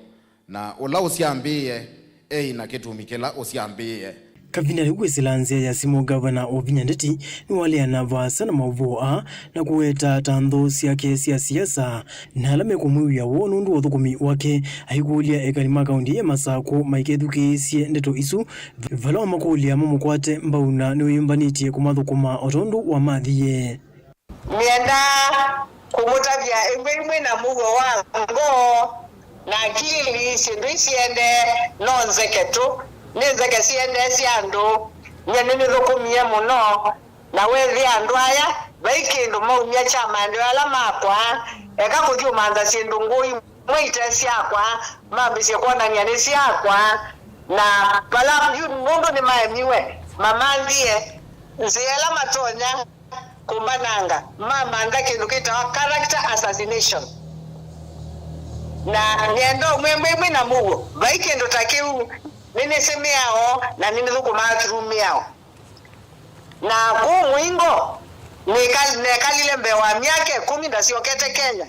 na ũla ũsyambĩĩe eĩ na kĩtumi kĩla ũsyambĩĩe. Kavindanĩ kwĩsĩla nzĩa ya simũ, Ngavana Wavinya Ndeti nĩwaleana vaasa na maũvoo aa na kũweta ta nthũ syake sya siasa na ala mekũmwĩw'a woo nũndũ wa ũthũkũmi wake, aikũlya ekali ma kaũnti ya Masakũ maikethukĩĩsye ndeto isu, vala wamakũlya mamũkwate mbau na nĩwĩyũmbanĩtye kũmathũkũma o tondũ wamathie. Nĩendaa kũmũtavya ĩmwe ĩmwe na mũuo wa ngoo na akili, syĩndũ ii siendee no nzeke tu, nĩ nzeke siendee sya andũ. Nyie nĩnĩthũkũmie mũno, na weethĩa andũ aya vai kĩndũ maumya kya maendeeo ala makwa, eka kũthi ũmantha syĩndũ ngũĩ imwe ite syakwa, mambĩsye kwonany'a nĩ syakwa, na vala yu nũndũ nĩmaemiwe, mamanthie nzĩa ĩla matonya kũmbananga, mamantha kĩndũ kĩtawa character assassination. Na nĩenda ũmwĩmwĩmwĩ na mũuo, vai kĩndũ ta kĩu, nĩnĩsĩ mĩao na nĩnĩthũkũmaa through mĩao. Na kũu mũingo, nĩka-, nekalile mbee wa myaka ĩkũmi ndasyokete Kenya.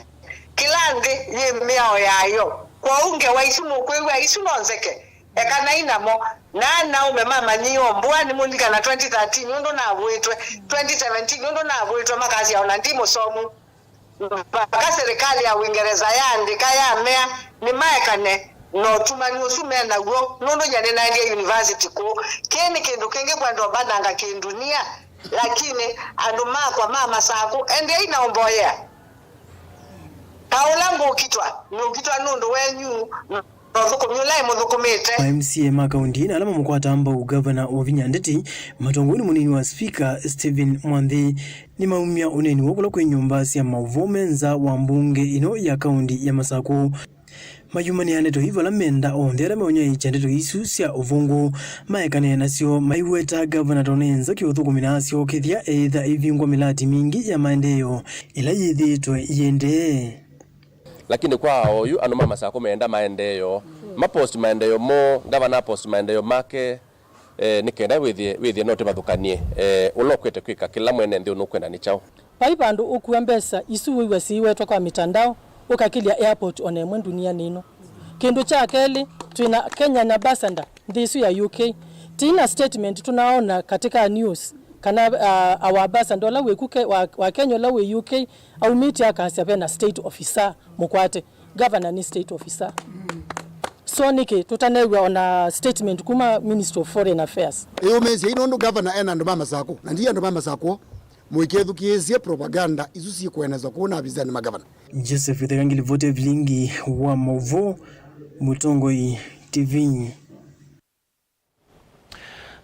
Kĩla nthĩ yĩ mĩao yayo. Kwoou ngewa isu mũkwĩw'a isu no nzeke. Ekanai namo. Na anaume mamanyie o mbua, nĩmũlilikana twenty thirteen nũndũ navũĩtwe, twenty seventeen nũndũ navũĩtwe, makasya ona ndi mũsomu. Mpaka serikali ya Uingereza yaandĩka yamea nĩmaekane na ũtumani ũsu me naw'o, nũndũ nyie nĩnaendie university kũu. Kĩĩ nĩ kĩndũ kĩngĩ kwenda ũmbananga kĩndunia, lakini andũ makwa ma Masakũ, endeei na ũmboyea. Ta ũla ngũkitwa, nũkitwa nũndũ wenyu, na ũthũkũmi ũla ĩmũthũkũmĩte. Ma M C A ma kaũnti na ala mamũkwataa mbau Ngavana Wavinya Ndeti, matongoew'e nĩ mũnini wa spika Stephen Mwanthi, nĩmaumya ũneeni woo kũla kwĩ nyũmba sya maũvoo me nza wa mbunge ĩno ya kaũnti ya Masakũ. Mayumanĩa ndeto ii vala menda onthe ala meũnyaĩĩkya ndeto isu sya ũvũngũ maekane nasyo, maiweta Ngavana Tonenza kĩũthũkũmi na asyokethya eĩtha ĩvingwa mĩlati mingĩ ya maendeeo ĩla yĩthĩĩtwe yĩendee. Lakini kwa oyu, andũ ma Masakũ meenda maendeeo. Ma post maendeeo moo, ngavana a post maendeeo make, eh, nĩ kenda wĩthĩe, wĩthĩe no tĩvathũkanie, eh, ũla ũkwete kwĩka kĩla mwene nthĩ ũnũkwenda nĩ kyaũ. Vai vandũ ũkua mbesa isu wĩw'a siiwetwa kwa mitandao, ũkakĩlya airport ona ĩmwe ndunianĩ ĩno. Kĩndũ kya kelĩ, twĩ na Kenyan ambassador nthĩ ĩsu ya U K. Ti na statement tũnaona katika news kana, uh, our ambassador ũla wĩ ku Ke-, wa, wa Kenya ũla wĩ U K aumĩte akasya ve na state officer mũkwate. Governor nĩ state officer. So nĩkĩ tũtanew'a ona statement kuma Ministry of Foreign Affairs? Ĩũmĩĩsye ĩ nũndũ governor ena andũ ma Masakũ, na ndi andũ ma Masakũ. Mũikethukĩĩsye propaganda isu syĩkũenezwa kũu na avisanĩ ma ngavana. Joseph Itheka ngilivoti ya vilingi wa maũvoo, Mũtongoi T V.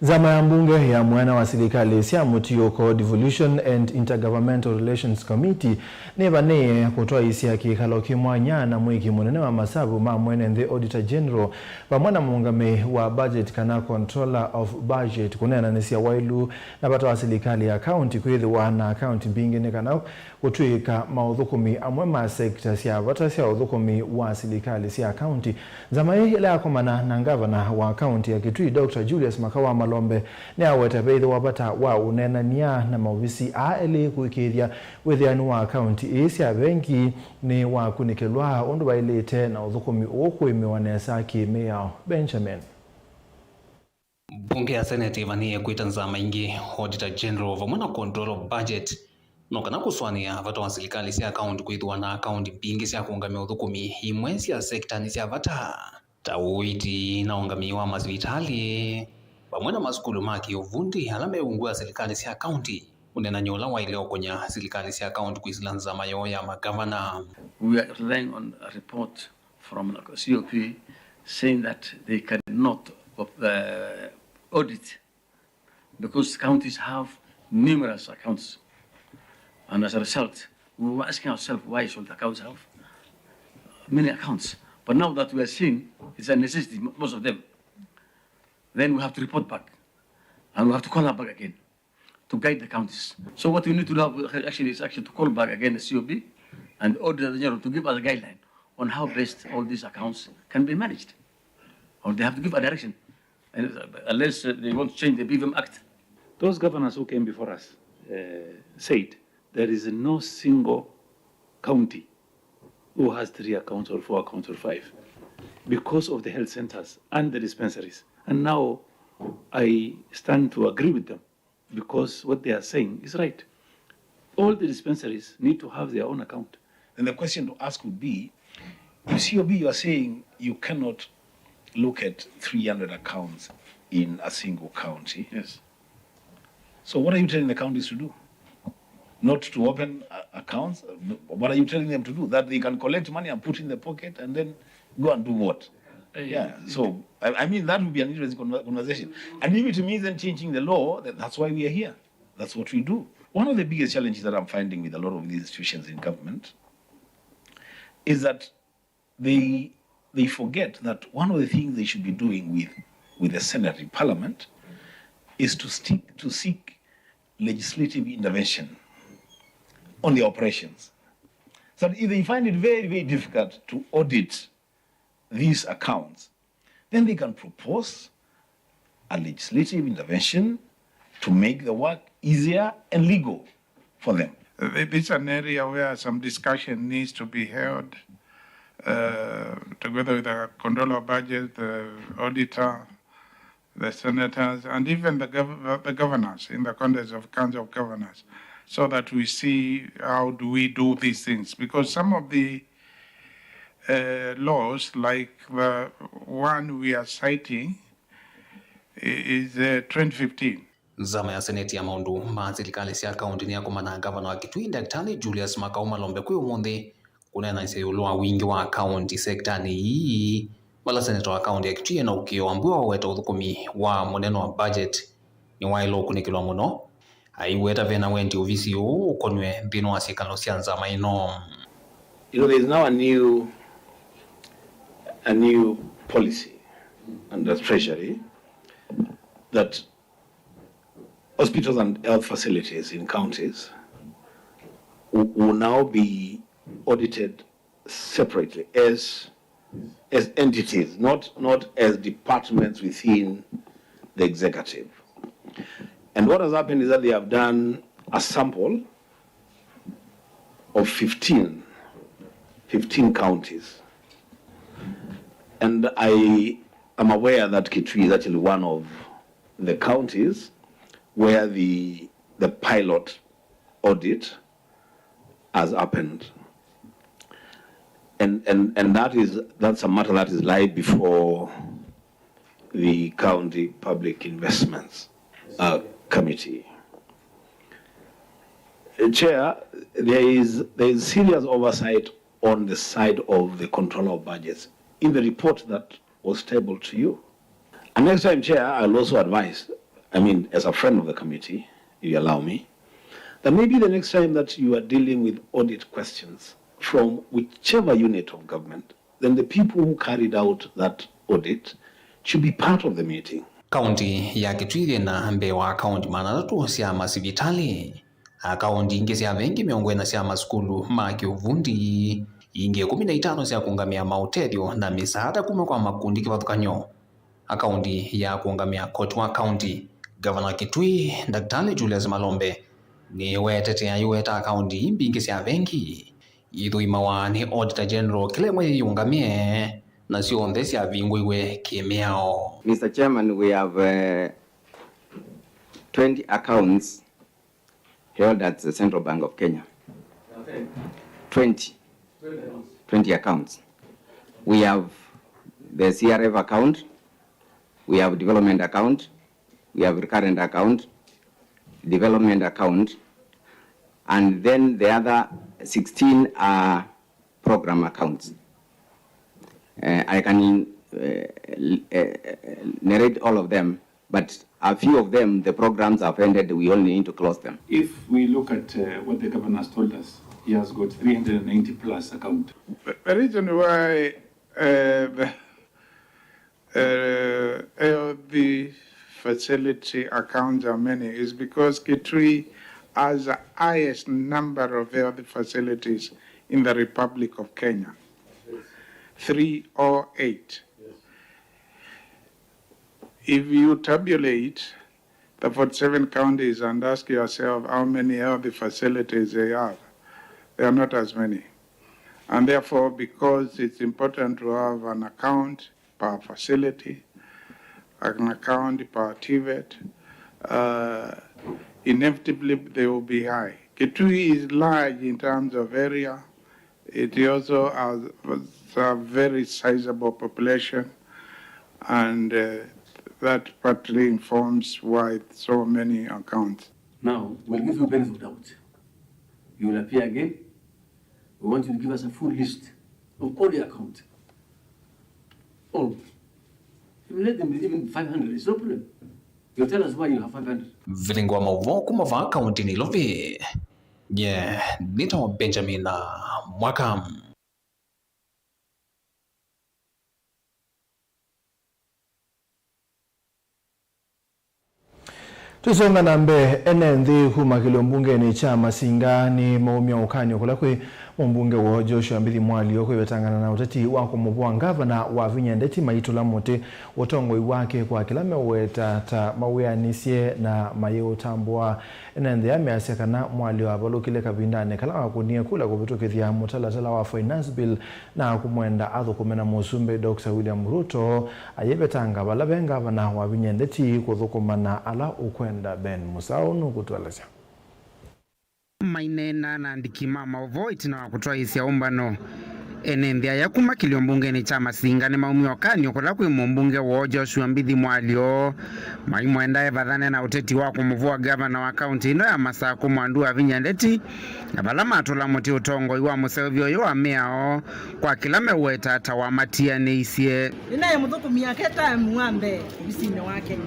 Nzama ya mbunge ya mwena wa silikalĩ sya mũtiũko, Devolution and Intergovernmental Relations Committee, nĩvanĩĩe kũtwaĩĩsya kĩkalo kĩ mwanya na mwĩki mũnene wa masavu ma mwene nthĩ, Auditor General, vamwe na mũũngamĩi wa budget kana Controller of Budget, kũneenanĩsya waĩlu na vata wa silikalĩ ya kaunti kwĩthĩwa na akaunti mbingĩ nĩ kana kũtw'ĩĩka maũthũkũmi amwe ma sekita sya vata sya ũthũkũmi wa silikalĩ sya kaunti. Nzama ĩĩ ĩla yakomana na ngavana wa kaunti ya Kitui, Doctor Julius Makau wa Malombe, nĩyaweta veĩthĩwa vata wa ũneenany'a na maovisi aa elĩ kũĩkĩĩthya wĩthĩani wa akaunti ii sya vengi nĩwakunĩkĩlwa ũndũ vaĩlĩte na ũthũkũmi ũkũĩmĩwa nesa kĩ-mĩao. Benjamin. Mbunge ya Senate ĩvanĩĩe kwĩta nzama ingĩ, Auditor General vamwe na Controller of Budget, no kana kũsũanĩa vata wa silikalĩ sya akaunti kwĩthĩwa na akaunti mbingĩ sya kũũngamya ũthũkũmi, imwe sya sekita nĩ sya vata, ta ũiiti na ũũngamĩi wa masivitalĩ, vamwe na masukulu ma kĩũvundi ala me ungu wa silikalĩ sya akaunti, ũneenany'o ũla waĩle ũkũnya silikalĩ sya akaunti kwĩsĩla nzama yoo ya magavana. We are relying on a report from the C O P saying that they cannot uh, audit because counties have numerous accounts. And as a result, we were asking ourselves why should the counties have many accounts. But now that we are seeing it's a necessity, most of them, then we have to report back. And we have to call up back again to guide the counties. So what we need to do actually is actually to call back again the C O B and the Auditor General to give us a guideline on how best all these accounts can be managed. Or they have to give a direction, and, uh, unless uh, they want to change the B V M Act. Those governors who came before us uh, said there is no single county who has three accounts or four accounts or five because of the health centers and the dispensaries. And now I stand to agree with them. Because what they are saying is right. All the dispensaries need to have their own account. And the question to ask would be, you see, Obi, you are saying you cannot look at three hundred accounts in a single county. Yes. So what are you telling the counties to do? Not to open uh, accounts? What are you telling them to do? That they can collect money and put in the pocket and then go and do what? Yeah, so I, I mean that would be an interesting conversation. And if it means then changing the law, that's why we are here. That's what we do. One of the biggest challenges that I'm finding with a lot of these institutions in government is that they they forget that one of the things they should be doing with with the Senate in Parliament is to stick to seek legislative intervention on their operations. So if they find it very, very difficult to audit these accounts, then they can propose a legislative intervention to make the work easier and legal for them. This is an area where some discussion needs to be held uh, together with the controller of budget, the auditor, the senators, and even the, gov- the governors in the context of Council of Governors, so that we see how do we do these things. Because some of the uh, laws, like the one we are citing, is uh, twenty fifteen. Nzama ya Seneti ya maũndũ ma silikalĩ sya kaũntĩ nĩyakomana na ngavana wa Kitui, Daktari Julius Makau Malombe kwĩ ũmũnthĩ kũneenanĩsya ĩũlũ wa wingĩ wa akaũnti sektanĩ ii, vala seneta wa kaũntĩ ya Kitui ena ũkĩo wa mbua waweta ũthũkũmi wa mũnene wa budget nĩwaĩle ũkunĩkĩlwa mũno. Aiweta vena wendi ovisi ũũ ũkonw'e nthĩnĩ wa syĩkalo sya nzama ĩno. You know, there is now a new, a new policy under Treasury that hospitals and health facilities in counties will, will now be audited separately as as entities, not not as departments within the executive. And what has happened is that they have done a sample of fifteen, fifteen counties, and I am aware that Kitui is actually one of the counties where the the pilot audit has happened. And, and, and that is, that's a matter that is laid before the County Public Investments uh, Committee. Uh, Chair, there is, there is serious oversight on the side of the control of budgets in the report that was tabled to you. And next time, Chair, I'll also advise, I mean, as a friend of the committee, if you allow me, that maybe the next time that you are dealing with audit questions from whichever unit of government, then the people who carried out that audit should be part of the meeting. Kaunti ya Kitui yĩna mbee wa akaunti maana atatũ sya masivitalĩ. Akaunti ingĩ sya vengi mĩongo ĩna sya masukulu ma kĩũvundi, ingĩ ĩkũmi na itano sya kũũngamĩa maũtethyo na mĩsaada kuma kwa makundi kĩvathũkany'o. Akaunti ya kũũngamĩa koti wa kaunti. Ngavana wa Kitui, Ndakĩtalĩ Julius Malombe, nĩwetetea aiweta akaunti ii mbingĩ sya vengi ithũimawa nĩ Auditor General kĩla ĩmwe yĩyĩũngamĩe, na syonthe syavingũiwe kĩ-mĩao. Mister Chairman, we have, uh, twenty accounts held at the Central Bank of Kenya. Twenty. Twenty accounts. We have the C R F account, we have development account, we have recurrent account, development account, and then the other sixteen are program accounts. Uh, I can, uh, l-, uh, narrate all of them, but a few of them, the programs have ended, we only need to close them. If we look at, uh, what the governor has told us, he has got three hundred and ninety plus account. The, the reason why, uh, the, uh, L D facility accounts are many is because Kitui has the highest number of L D facilities in the Republic of Kenya, three oh eight. If you tabulate the forty-seven counties and ask yourself how many L D facilities they have, they are not as many. And therefore, because it's important to have an account per facility, an account per TVET, uh, inevitably they will be high. Kitui is large in terms of area. It also has a very sizable population, and, uh, that partly informs why so many accounts. Now, we'll give you benefit of doubt. You will appear again. We want you to give us a full list of all your accounts. All. Even let them be even five hundred, it's no problem. You tell us why you have five hundred. Vilingi wa maũvoo kuma vaa kaunti Nairobi. Nye nĩtawa Benjamin Mwaka. Tũisonga na mbee, ene nthĩ kuma kĩlio mbungenĩ kya Masinga nĩmaumya ũkany'o kũla kwĩ mũmbunge woo Joshua Mbithi Mwalio kwĩvetangana na ũteti wa kũmũvũa ngavana Wavinya Ndeti maitũla mũtĩ ũtongoi wake kwa kĩla meũweta ta mawĩanĩsye na mayĩũtambũa. Ene nthĩ aa measya kana Mwalio avalũkile kavindanĩ kala wakũnie kula kũvĩtũkĩthya mũtalatala wa Finance Bill na kũmwenda athũkũme na Mũsumbĩ Doctor William Ruto, ayĩvetanga vala ve ngavana Wavinya Ndeti kũthũkũma na ala ũkwenda. Ben Mũsaũ nũkũtũelesya. Maineena na andĩki ma maũvoo ĩtina wa kũtwaĩĩsya ũmbano, ene nthĩ aya kuma kĩlio mbungenĩ kya Masinga nĩmaumie ũkany'o kũla kwĩ mũmbunge woo Joshua Mbithi Mwalio, maimwenda evathane na ũteti wa kũmũvũa ngavana wa kaunti ĩno ya Masakũ Mwandu Wavinya Ndeti, na vala matũla mũtĩ ũtongoi wa mũseũvyo ũyũ wa mĩao kwa kĩla meũweta ta wamatianĩisye. Nĩnaĩ mũthũkũmi yake taamu wa mbee ovisinĩ wake,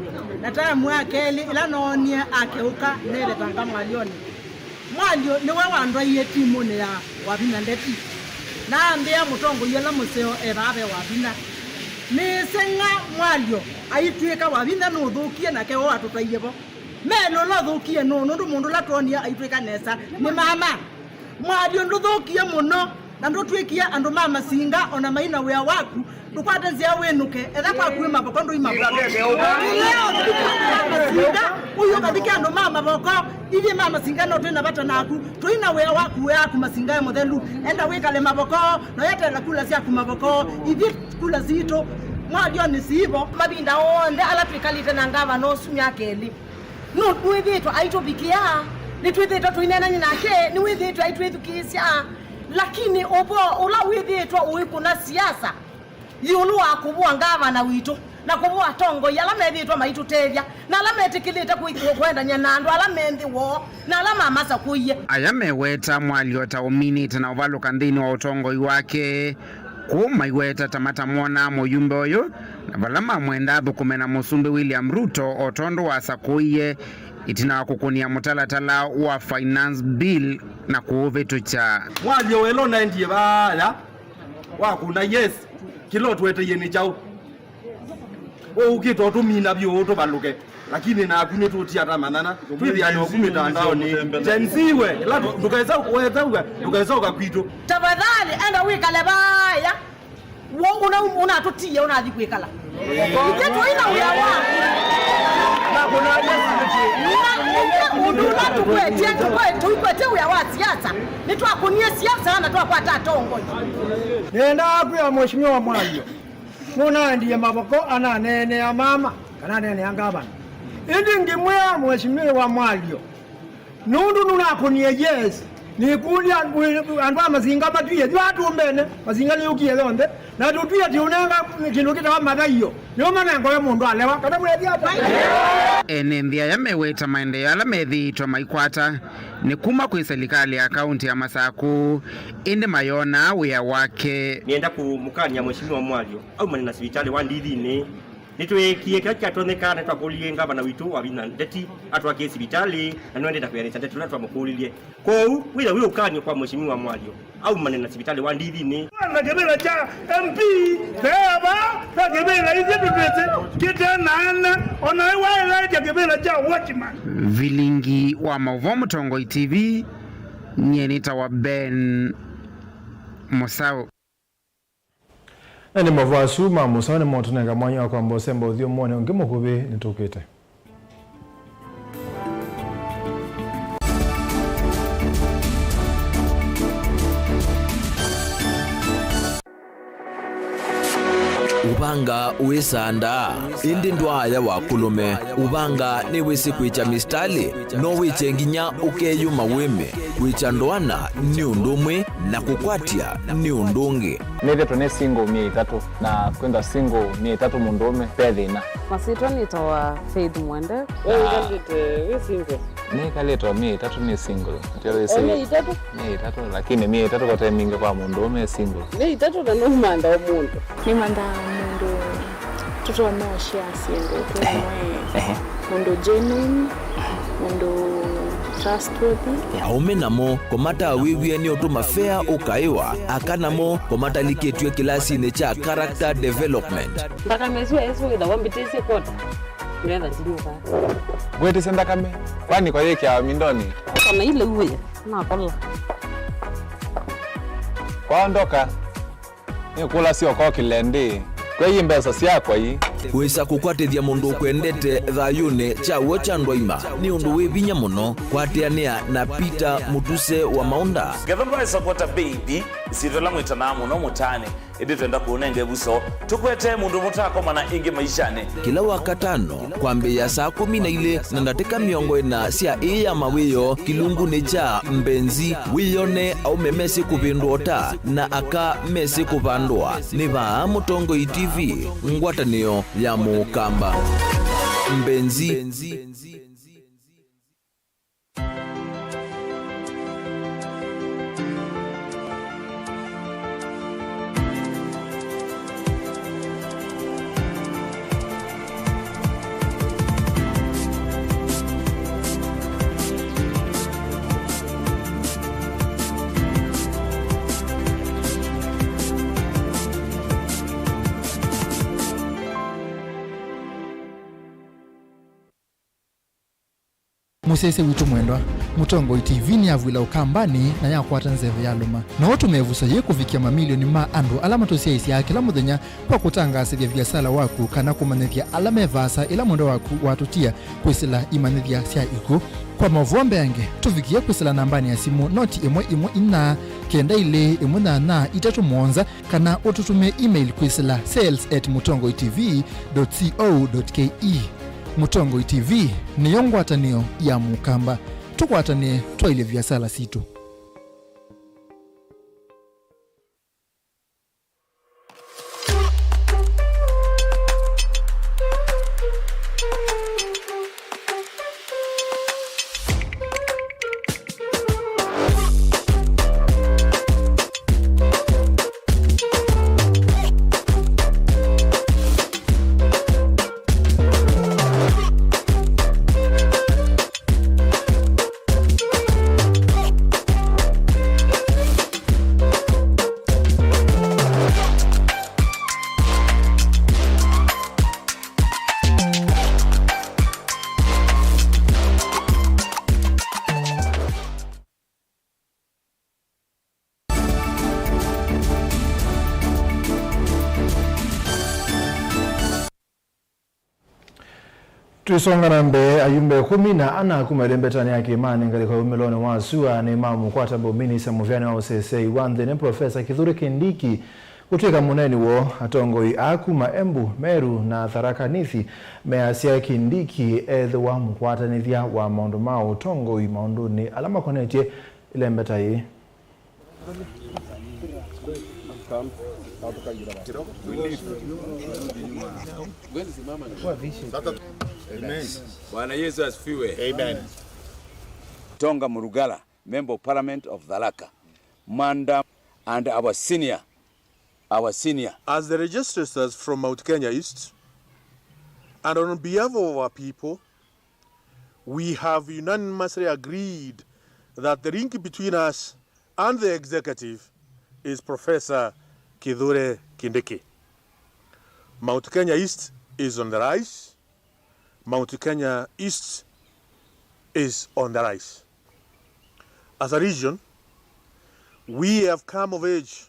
na taamu ya kelĩ ĩla noonie akeũka nevetanga Mwalyonĩ. Mwalyo nĩwe wandwaie timũnĩ ya Wavinya Ndeti, na ambĩa mũtongoi ũla mũseo e vaa ve Wavinya. Nĩseng'a Mwalyo aitw'ĩka Wavinya nũũthũkie, nake ũũ atũtwaie vo. Meli ũla ũthũkie nũũ? Nũndũ mũndũ ũla twonie aitw'ĩka nesa nĩ mama. Mwalyo ndũthũkie mũno, na ndũtw'ĩkie andũ ma Masinga o na maina wĩa waku. Ndũkwate nzĩa wĩnũke, etha kwaku wĩ mavoko ndũi mavoko. Ĩleo ndũikale ma Masinga, ũiũkathike andũ ma mavoko. Ithyĩ ma Masinga no twĩ na vata naku. Tũi na wĩa waku, wĩa waku Masinga e mũthelu. Enda wĩkale mavoko, na ũyetela kula syaku mavoko. Ithyĩ kula sitũ Mwalyonĩ siivo. Mavinda onthe ala twĩkalĩte na ngavana ũsu myaka ĩlĩ, nũ-, nĩwĩthĩĩtwe aitũvikĩa, nĩtwĩthĩĩtwe tũineenany'a nake, nĩwĩthĩĩtwe aitwĩthukĩĩsya, lakini ũvoo ũla wĩthĩĩtwe ũikũna siasa ĩũlũ wa kũvũa ngavana witũ, Na kũvoa atongoi ala methĩĩtwe maitũtethya, na ala metĩkĩlĩte kwĩ-, kũendany'a na andũ ala me nthĩ woo, na ala mamasakũie. Aya meweta mwalyo ta ũminĩte na ũvalũka nthĩnĩ wa ũtongoi wake, kũu maiweta ta matamwonaa mũyumbe ũyũ, na vala mamwenda athũkũme na Mũsumbĩ William Ruto o tondũ wasakũie, ĩtina wa kũkũnĩa mũtalatala wa Finance Bill na kũũvĩtũkya. Mwalyo wela ũnaendie vaya wa kũna yes, kĩla ũtũeteie nĩ kyaũ? Ũũkĩte ũtũmina vyũ ũtũvalũke, lakini naku nĩtũtia ta manana, twĩthĩane ũku mĩtandaonĩ. Gen Z we, ĩla ndũkesa wetauga, ndũkesa ũka kwitũ. Tafadhali, enda wĩkale vaya. Wo una-, unatũtie, ũnathi kwĩkala. Ithe tũi na wĩa wa. Na ithe ũndũ ũla tũkwetye, tũkwe-, tũikwetye wĩa wa siasa. Nĩtwakũnie siasa na twakwata atongoi. Nĩendaa kwĩa Mheshimiwa Mwalyo. Nũnaendie mavoko ananeenea mama, kana aneenea ngavana. Ĩndĩ ngĩmwĩa Mheshimiwa Mwalyo, nũndũ nũnakũnie yes, nĩkũlya andũ a Masinga matwie yu atũmbene, Masinga nĩyũkie yonthe, na tũtwie tiũnenga kĩndũ kĩtawa mathaio, nĩũmanengoe mũndũ alewa, kana mwĩthĩa ata? Ene nthĩ aya meweta maendeeo ala methĩĩtwe maikwata nĩ kuma kwĩ silikalĩ ya kaunti ya Masakũ, ĩndĩ mayonaa wĩa wake. Nĩenda kũmũkany'a Mheshimiwa Mwalyo aumane na sivitalĩ wa Ndithinĩ. Nĩtweekie kĩla kyatonyeka na nĩtwakũlilye ngavana witũ Wavinya Ndeti atwakĩe sivitalĩ, na nĩwendete kwĩanĩsya ndeto ila twamũkũlilye. Kwoou, wĩtha wĩ ũkany'o kwa Mheshimiwa Mwalyo aumane na sivitalĩ wa Ndithinĩ. Na kĩvĩla kya M P, veva, na kĩvĩla ithyĩ tũtwĩsĩ kĩtenaana, o nawe waĩlaĩtya kĩvĩla kya watchman. Vilingi wa maũvoo Mũtongoi T V, nyie nĩtawa Ben Mũsaũ. Na nĩ mavoo asu ma mũsaũ nĩmo ũtũnenga mwanya wa kwamba ũsemba ũthyũmũonĩ ũngĩ mũkuvĩ nĩtũkĩte. Ũvanga wĩsandaa, ĩndĩ ndwaaya wa kũlũme. Ũvanga nĩwĩsĩ kwĩkya misitalĩ, no wĩkye nginya ũkeyũma wĩme. Kwĩkya ndoana nĩ ũndũ ũmwe, na kũkwatya nĩ ũndũ ũngĩ. Nĩthĩtwe nĩ single myei ĩtatũ, na kwĩnda single myei ĩtatũ mũndũũme, ve thĩna. Masyĩtwa nĩtawa Faith Mwende. We wĩkalĩte wĩ single? Nĩkalĩte o myei ĩtatũ nĩ single. Atĩ wĩsĩ o myei ĩtatũ? Myei ĩtatũ, lakini myei ĩtatũ kote mingĩ kwa mũndũũme e single. Myei ĩtatũ na nũmantha o mũndũ. Nĩmanthaa mũndũ tũtonya ũshare syĩndũ twĩ. Ehe. Mũndũ genuine, mũndũ trustworthy. Aũme namo kũmatawĩw'e nĩ ũtũma fea ũkaĩwa, aka namo kũmatalikĩtw'e kĩlasinĩ kya character development. Nthakame ĩsu ĩsu ĩthawa mbĩtĩsye kwota. Ngetha ndinyuka. Ngwĩtĩsye nthakame, kwani kwayĩkĩawa mindonĩ? Kana ile uwe, nakola. Kwaondoka. Nĩkũlasya ũkokĩle ndĩ, kwei mbesa syakwa ii. Kwĩsa kũkwatĩthya mũndũ ũkwendete thayũnĩ kya w'o kya andũ aima nĩ ũndũ wĩ vinya mũno. Kwatĩanĩa na Peter Mũtuse wa Maũnda. Ngetha ndwaĩsa kwata baby, ĩsyĩtwa ĩla mwĩtanaa mũno mũtaanĩ, ĩndĩ twenda kũũnenga ĩvuso. Tũkwete mũndũ mũtakomana ĩngĩ maishanĩ. Kĩla Wakatano, kwambĩĩa saa kũmi na ilĩ na ndatĩka mĩongo ĩna sya ĩĩ ya mawĩoo, kĩlungunĩ kya Mbenzi, wĩyone aũme mesĩ kũvĩndũa ũta na aka mesĩ kũvandũa. Nĩ vaa Mũtongoi T V, ngwatanĩo ya Mũkamba. Mbenzi. Mũsyaĩĩsya witũ mwendwa, Mũtongoi T V nĩyavw'ĩla Ũkambanĩ na yakwata nzeve yalũma. No ũtũme ĩvuso yĩĩ kũvikĩa mamilioni ma andũ ala matũsyaĩĩsyaa kĩla mũthenya kwa kũtangaasĩthya viasala waku kana kũmanyĩthya ala me vaasa ĩla mwendwa waku watũtia kwĩsĩla imanyĩthya sya ikw'ũ. Kwa maũvoo mbeange, tũvikĩe kwĩsĩla nambanĩ ya simũ noti ĩmwe ĩmwe inya, kenda ilĩ ĩmwe nyanya itatũ mũonza, kana ũtũtũmĩe email kwĩsĩla sales at mũtongoi T V dot co dot K E. Mũtongoi T V nĩyo ngwatanĩo ya Mũkamba. Tũkwatanĩe twaĩlye viasala sitũ. Tũisonga na mbee, ayumbe kũmi na ana kuma ĩlembetanĩ ya kĩĩmanĩ ngalĩko ya umĩlonĩ wa sua nĩmamũkwata mbau minista mũvĩanĩ wa ũseseĩ wa nthĩ nĩ Profesa Kithure Kindiki kũtw'ĩka mũneeni woo. Atongoi aa kuma Embu, Meru na Tharaka Nithi measya Kindiki ethĩwa mũkwatanĩthya wa maũndũ ma ũtongoi maũndũnĩ ala makonetye ĩlembeta yĩĩ. Amen. Bwana Yesu asifiwe. Amen. Tonga Murugala, Member of Parliament of Tharaka, Manda, and our senior, our senior. As the registrators from Mount Kenya East, and on behalf of our people, we have unanimously agreed that the link between us and the executive is Professor Kithure Kindiki. Mount Kenya East is on the rise. Mount Kenya East is on the rise. As a region, we have come of age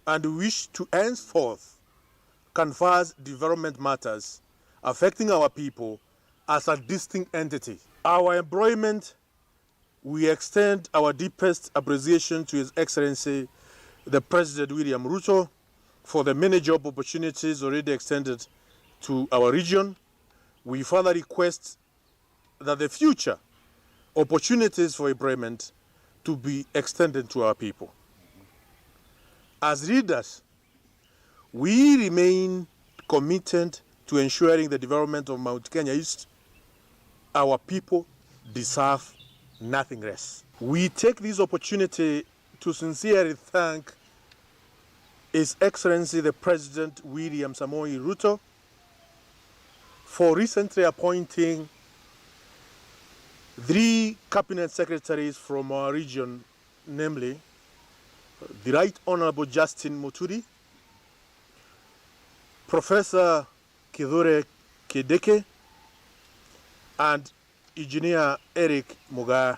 and wish to henceforth canvass development matters affecting our people as a distinct entity. Our employment, we extend our deepest appreciation to His Excellency the President William Ruto for the many job opportunities already extended to our region. We further request that the future opportunities for employment to be extended to our people. As leaders, we remain committed to ensuring the development of Mount Kenya East. Our people deserve nothing less. We take this opportunity to sincerely thank His Excellency the President William Samoei Ruto for recently appointing three cabinet secretaries from our region, namely the Right Honorable Justin Muturi, Professor Kithure Kindiki, and Engineer Eric Mugaa.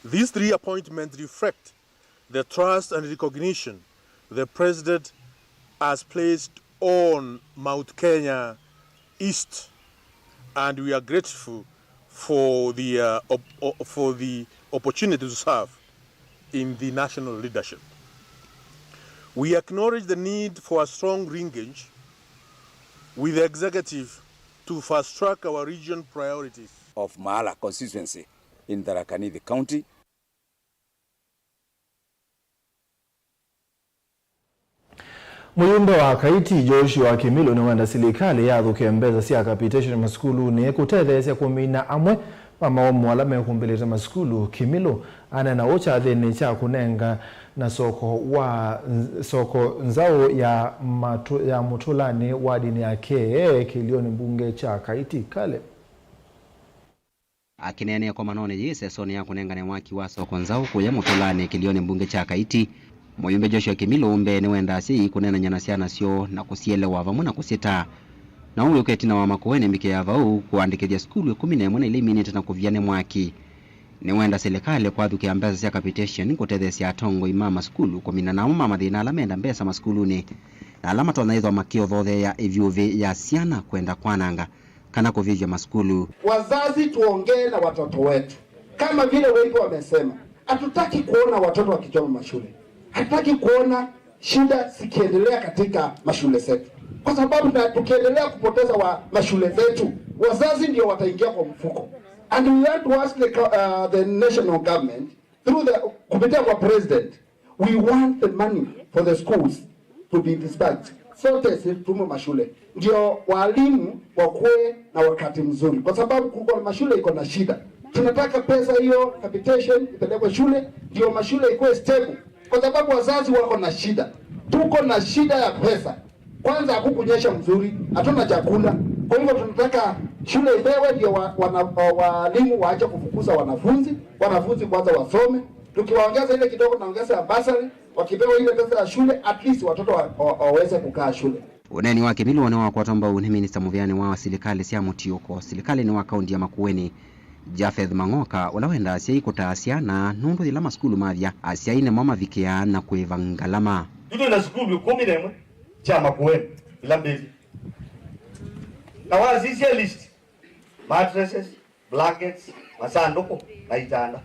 These three appointments reflect the trust and recognition the President has placed on Mount Kenya East, and we are grateful for the, uh, op-, o-, for the opportunity to serve in the national leadership. We acknowledge the need for a strong linkage with the executive to fast-track our region priorities. Of Maala constituency in Tharaka Nithi County. Mũyumbe wa Kaiti, Joshua Kimilu, nĩwenda silikalĩ yathũkĩe mbesa sya capitation masukulunĩ kũtetheesya kũmina amwe ma maũmũ ala mekũmbĩlĩte masukulu. Kimilu aneena ũũ kyathĩnĩ kya kũnengana soko wa, soko nzaũ ya matũ-, ya Mũtũlanĩ wadinĩ ya K A kĩlĩonĩ mbunge kya Kaiti Kale. Akĩneenea ĩkomanonĩ yĩĩ ĩsesonĩ ya kũnengane waki wa soko nzaũ kũya Mũtũlanĩ kĩlĩonĩ mbunge kya Kaiti, mũyumbe Joshua Kimilu mbee nĩwendaa asyai kũneenany'a na syana syoo na kũsyelewa vamwe na kũsyĩtaa. Na ũu wĩũka ĩtina wa Makueni mbikĩ ya vau kũandĩkĩthya sukulu ĩkũmi na ĩmwe na ila iminĩte na kũvya nĩ mwaki. Nĩwenda silikalĩ kwathũkĩa mbesa sya capitation kũtetheesya atongoi ma masukulu kũmina namo ma mathĩna ala menda mbesa masukulunĩ na ala matonya ĩthwa makĩothootheea ĩvyũvĩ ya syana kwenda kwananga kana kũvĩvya masukulu. Wazazi, tuongee na watoto wetu kama vile wengi wamesema. Hatutaki kuona watoto wakichoma mashule, hatutaki kuona shida zikiendelea katika mashule zetu, kwa sababu na tukiendelea kupoteza wa mashule zetu, wazazi ndio wataingia kwa mfuko. And we want to ask the, uh, the national government through the, kupitia kwa president, we want the money for the schools to be dispatched. Zote zitume mashule ndio walimu wakuwe na wakati mzuri, kwa sababu kuko na mashule iko na shida. Tunataka pesa hiyo capitation ipelekwe shule ndio mashule ikuwe stable, kwa sababu wazazi wako na shida. Tuko na shida ya pesa. Kwanza hakukunyesha mzuri, hatuna chakula. Kwa hivyo tunataka shule ipewe ndio wa-, wana-, wa-, walimu waache kufukuza wanafunzi, wanafunzi kwanza wasome. Tukiwaongeza ile kidogo, naongeza ya bursary, wakipewa ile pesa ya shule, at least watoto wa-, wa-, waweze kukaa shule. Ũneeni wa Kimilu nĩwakwatwa mbau nĩ minista mũvĩanĩ wa silikalĩ sya mũtiũko silikalĩnĩ wa kaunti ya Makueni, Japheth Mang'oka, ũla wendaa asyai kũtaa syana nũndũ yĩla masukulu mavya, asyai nĩmo mavikĩaa na kũĩva ngalama. Yu twĩ na sukulu ĩkũmi na ĩmwe sya Makueni ila mbĩthĩ. Na wasisya list, mattresses, blankets, masandũkũ na itanda.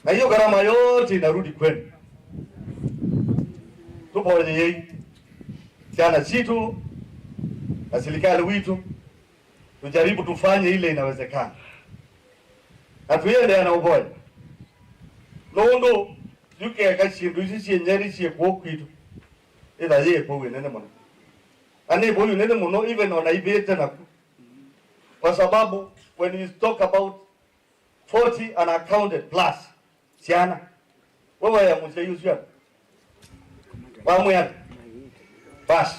Na hiyo gharama yote inarudi kwenu. Tuvoyei syana situ na serikali witu, tujaribu tufanye ile inawezekana. Na tuiendeea na ũvoya. Nũndũ yukeka syĩndũ isu syĩ Nyeri syĩ kũũ kwitũ, ĩtha yĩ ĩkũũ ĩnene mũno. Na nĩ ĩkũũ ĩnene mũno, even ona ivĩte naku. Kwa sababu when we talk about forty unaccounted plus syana, wewe ya mũsyai ũsu wamwĩa basi,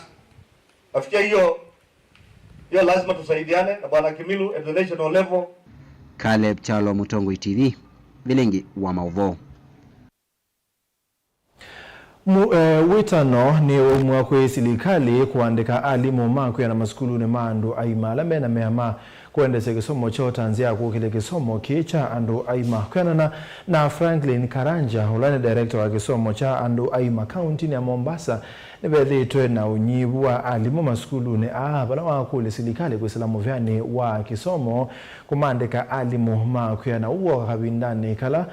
nafikia hiyo, hiyo lazima tusaidiane na Bwana Kimilu at the national level. Caleb Kyalo, Mũtongoi T V, Vilingi wa Maũvoo. Mu-, eh, wĩtano nĩ waumw'a kwĩ silikalĩ kũandĩka alimũ ma kwĩana masukulunĩ ma andũ aima ala me na mea ma kũendeesya kĩsomo kyoo ta nzĩa ya kũkĩlya kĩsomo kĩĩ kya andũ aima. Kwĩanana na Franklin Karanja, ũla nĩ director wa kĩsomo kya andũ aima kauntinĩ ya Mombasa, nĩvethĩĩtwe na ũnyivu wa alimũ masukulunĩ aa, vala wakũlya silikalĩ kwĩsĩla mũvĩanĩ wa kĩsomo kũmandĩka alimũ ma kwĩana ũw'o kavindanĩ kala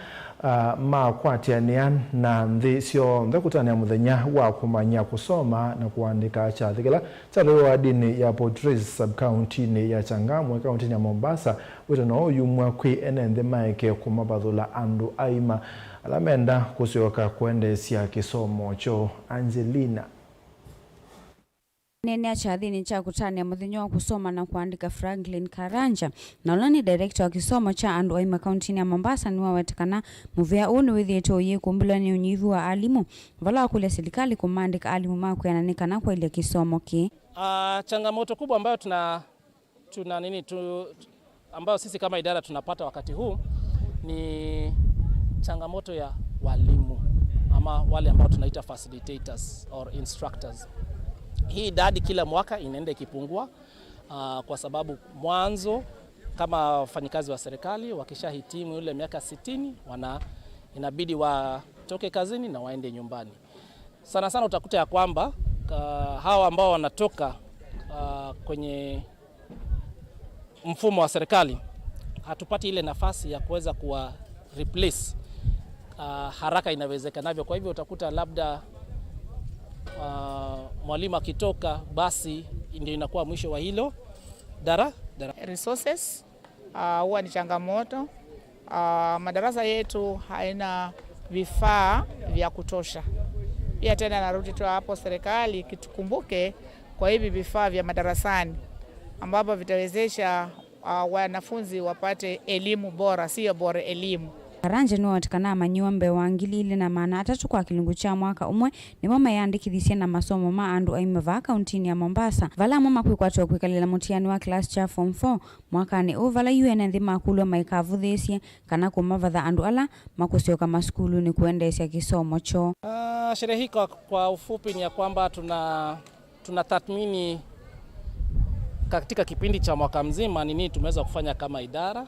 ah, makwatĩanĩa na nthĩ syonthe kũtanĩa mũthenya wa kũmanya kũsoma na kũandĩka kyathĩ kĩla kyatũiwe wadinĩ ya Port Reitz, sub-kauntinĩ ya Changamwe, kauntinĩ ya Mombasa. Wĩtano ũũ yumw'a kwĩ ene nthĩ maeke kũmavathũla andũ aima ala menda kũsyoka kũendeesya kĩsomo kyoo. Angelina. Aneenea kyathĩnĩ kya kũtanĩa mũthenya wa kũsoma na kũandĩka, Franklin Karanja, na ũla nĩ director wa kĩsomo kya andũ aima kauntinĩ ya Mombasa, nĩwaweta kana mũvĩa ũũ nĩwĩthĩĩtwe ũyĩkumbĩlwa nĩ ũnyivu wa alimũ, vala wakũlya silikalĩ kũmandĩka alimũ ma kwĩana nĩ kana kwaĩlya kĩsomo kĩĩ. Ah, changamoto kubwa ambayo tuna tuna nini tu, ambayo sisi kama idara tunapata wakati huu ni changamoto ya walimu ama wale ambao tunaita facilitators or instructors. Hii idadi kila mwaka inaenda ikipungua, ah, kwa sababu mwanzo kama wafanyikazi wa serikali wakishahitimu ile miaka sitini, wana, inabidi watoke kazini na waende nyumbani. Sana sana utakuta ya kwamba, ah, hawa ambao wanatoka, ah, kwenye mfumo wa serikali, hatupati ile nafasi ya kuweza kuwa replace, ah, haraka inawezekanavyo. Kwa hivyo utakuta labda, ah, mwalimu akitoka, basi ndio inakuwa mwisho wa hilo dara-, dara- Resources, ah, huwa ni changamoto. Ah, madarasa yetu haina vifaa vya kutosha. Pia tena narudi tu hapo, serikali kitukumbuke kwa hivi vifaa vya madarasani ambavyo vitawezesha, ah, wanafunzi wapate elimu bora, sio bora elimu. Karanja nĩwaweta kana amanyĩw'a mbee wa ngili ilĩ na maana atatũ kwa kĩlungu kya mwaka ũmwe nĩmo meyandĩkĩthisye na masomo ma andũ aima vaa kauntinĩ ya Mombasa, vala amwe makwĩkwatĩwa kwĩkalĩla mũtiani wa kĩlasi kya form four mwakanĩ ũũ, vala yu ene nthĩ makũlw'a maikavũthĩĩsye kana kũmavatha andũ ala makũsyoka masukulunĩ kũendeesya kĩsomo kyoo. Ah, sherehe hii kwa, kwa ufupi ni ya kwamba tuna, tunatathmini katika kipindi cha mwaka mzima ni nini tumeweza kufanya kama idara,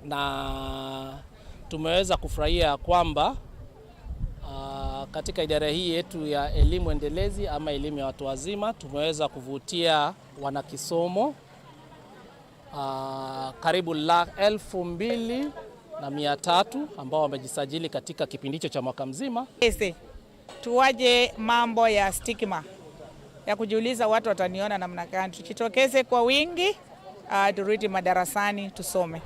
na tumeweza kufurahia kwamba, ah, katika idara hii yetu ya elimu endelezi ama elimu ya watu wazima tumeweza kuvutia wanakisomo, ah, karibu la-, elfu mbili na mia tatu ambao wamejisajili katika kipindi hicho cha mwaka mzima. Ese, tuwache mambo ya stigma, ya kujiuliza watu wataniona namna gani. Tujitokeze kwa wingi, ah, turudi madarasani tusome.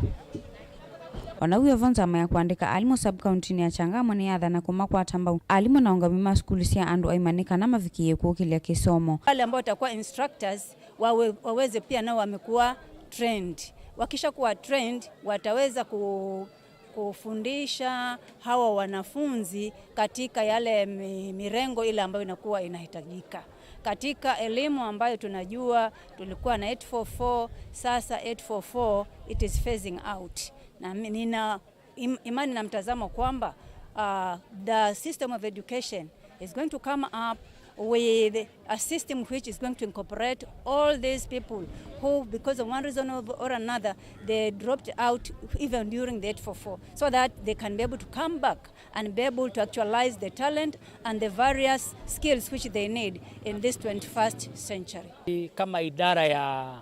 Ona wĩ o vo, nzama ya kũandĩka alimũ sub-kauntinĩ ya Changamwe nĩyathana kũmakwata mbau alimũ na aũngami ma sukulu sya andũ aima nĩ kana mavikĩĩe kũkĩlya kĩsomo. Wale ambao watakuwa instructors wawe-, waweze pia nao wamekuwa trained. Wakisha kuwa trained, wataweza ku-, kufundisha hawa wanafunzi katika yale mi-, mirengo ile ambayo inakuwa inahitajika. Katika elimu ambayo tunajua tulikuwa na eight four four, sasa eight four four, it is phasing out. Na mi-, nina im-, imani na mtazamo kwamba, ah, the system of education is going to come up with a system which is going to incorporate all these people who, because of one reason or or another, they dropped out even during the eight four four, so that they can be able to come back and be able to actualize the talent and the various skills which they need in this twenty-first century. Kama idara ya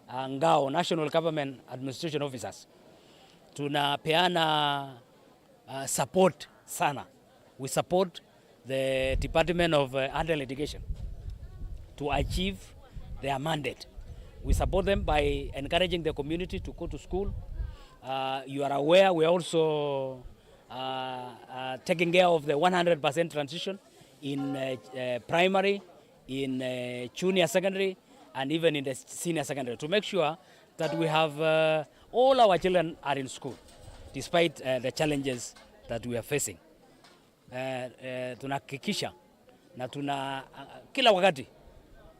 uh, ngao, National Government Administration Officers, tunapeana uh, support sana. We support the Department of uh, Adult Education to achieve their mandate. We support them by encouraging the community to go to school. Uh, you are aware we are also uh, uh, taking care of the one hundred percent transition in uh, uh, primary, in uh, junior secondary, and even in the senior secondary, to make sure that we have uh, all our children are in school despite uh, the challenges that we are facing. Uh, uh, tunahakikisha na tuna uh, kila wakati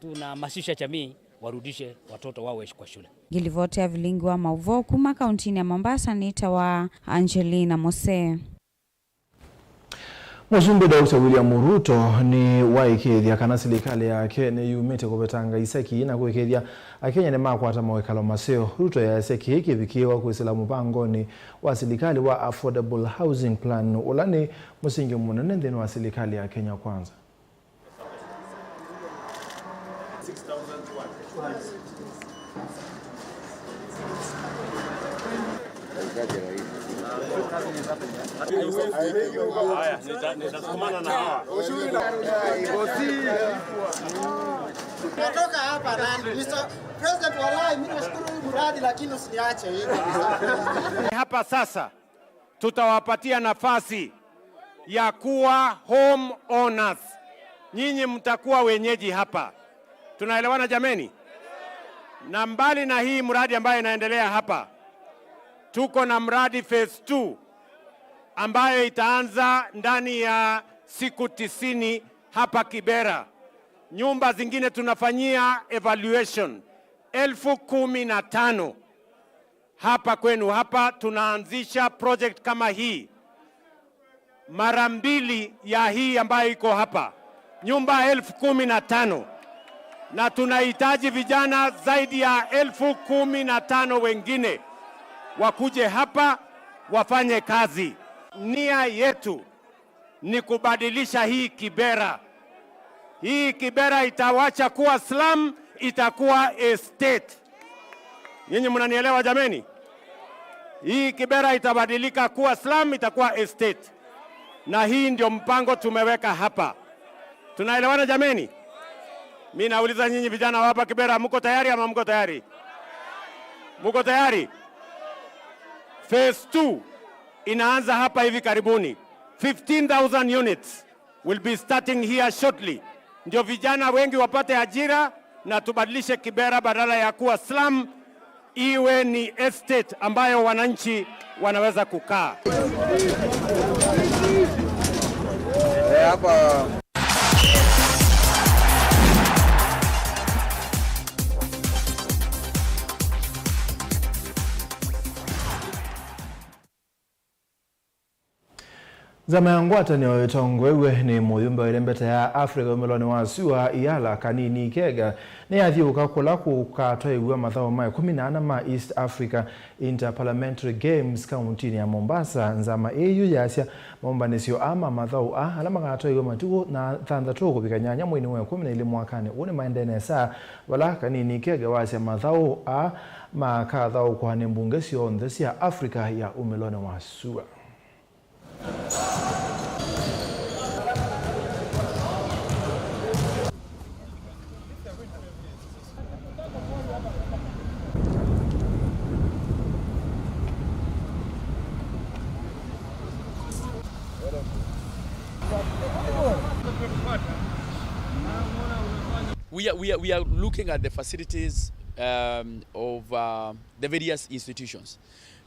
tunahamasisha jamii warudishe watoto wao kwa shule. Ngilivoti ya vilingi wa mauvoo kuma kauntinĩ ya Mombasa nĩtawa Angelina Mose. Mũsumbĩ Doctor William Ruto nĩwaĩkĩĩthya kana silikalĩ yake nĩyumĩte kũvetanga iseki na kũĩkĩĩthya Akenya nĩmakwata mawĩkalo maseo. Ruto easya kĩĩ kĩvikĩĩwa kwĩsĩla mũvangonĩ wa silikalĩ wa Affordable Housing Plan, ũla nĩ mũsingi mũnene nthĩnĩ wa silikalĩ ya Kenya Kwanza. Natoka hapa na Mister President, wallahi, mimi nashukuru huu mradi, lakini usiniache hivi. Hapa sasa tutawapatia nafasi ya kuwa home owners. Nyinyi mtakuwa wenyeji hapa. Tunaelewana jameni? Na mbali na hii mradi ambayo inaendelea hapa, tuko na mradi phase two ambayo itaanza ndani ya siku tisini hapa Kibera. Nyumba zingine tunafanyia evaluation elfu kumi na tano. Hapa kwenu hapa tunaanzisha project kama hii mara mbili ya hii ambayo iko hapa, nyumba elfu kumi na tano, na tunahitaji vijana zaidi ya elfu kumi na tano wengine wakuje hapa wafanye kazi. Nia yetu ni kubadilisha hii Kibera. Hii Kibera itawacha kuwa slum, itakuwa estate. Nyinyi mnanielewa jameni? Hii Kibera itabadilika kuwa slum, itakuwa estate. Na hii ndio mpango tumeweka hapa. Tunaelewana jameni? Mi nauliza nyinyi vijana wa hapa Kibera, mko tayari ama mko tayari? Mko tayari? Phase two inaanza hapa hivi karibuni. Fifteen thousand units will be starting here shortly. Ndio vijana wengi wapate ajira na tubadilishe Kibera, badala ya kuwa slum, iwe ni estate ambayo wananchi wanaweza kukaa. Eh, hapa. Nzama ya ngwatanĩo ĩtongoew'e nĩ mũyumbe wa ĩlembeta ya Africa umĩlonĩ wa sua, Iyala Kanini Ikega, nĩyathyũũka kũla kũkatwaĩw'a mathaũ ma ĩkũmi na ana ma East Africa Interparliamentary Games kauntinĩ ya Mombasa. Nzama ĩĩ yu yasya maũmbanĩsyo aa ma mathaũ aa ala makatwaĩw'a matukũ na thanthatũ kũvika nyanya mweinĩ wa ĩkũmi na ilĩ mwakanĩ ũũ nĩmaendee nesa, vala Kanini Ikega wasya mathaũ aa makathaũkwa nĩ mbunge syonthe sya Africa ya umĩlonĩ wa sua. We are, we are, we are looking at the facilities, um, of, uh, the various institutions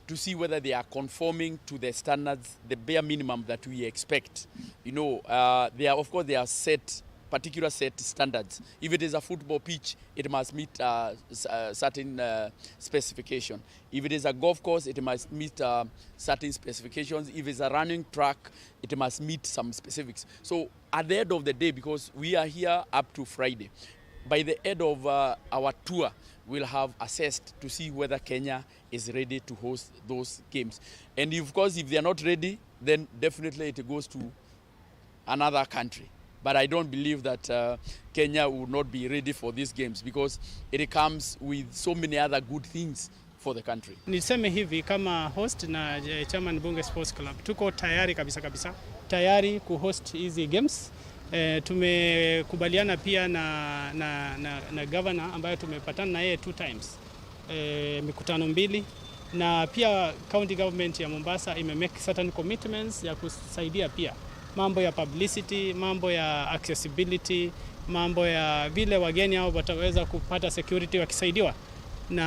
to see whether they are conforming to the standards, the bare minimum that we expect. You know, uh, they are, of course, they are set particular set standards. If it is a football pitch, it must meet uh, s- uh, certain uh, specification. If it is a golf course, it must meet uh, certain specifications. If it's a running track, it must meet some specifics. So at the end of the day, because we are here up to Friday, by the end of uh, our tour, we'll have assessed to see whether Kenya is ready to host those games. And of course, if they are not ready, then definitely it goes to another country. But I don't believe that uh, Kenya would not be ready for these games because it comes with so many other good things for the country. Niseme hivi, kama host na eh, chairman Bunge Sports Club, tuko tayari kabisa kabisa, tayari kuhost hizi games. Eh, tumekubaliana pia na, na, na, na governor ambayo tumepatana na yeye two times, eh, mikutano mbili, na pia county government ya Mombasa ime make certain commitments ya kusaidia pia mambo ya publicity, mambo ya accessibility, mambo ya vile wageni hao wataweza kupata security wakisaidiwa na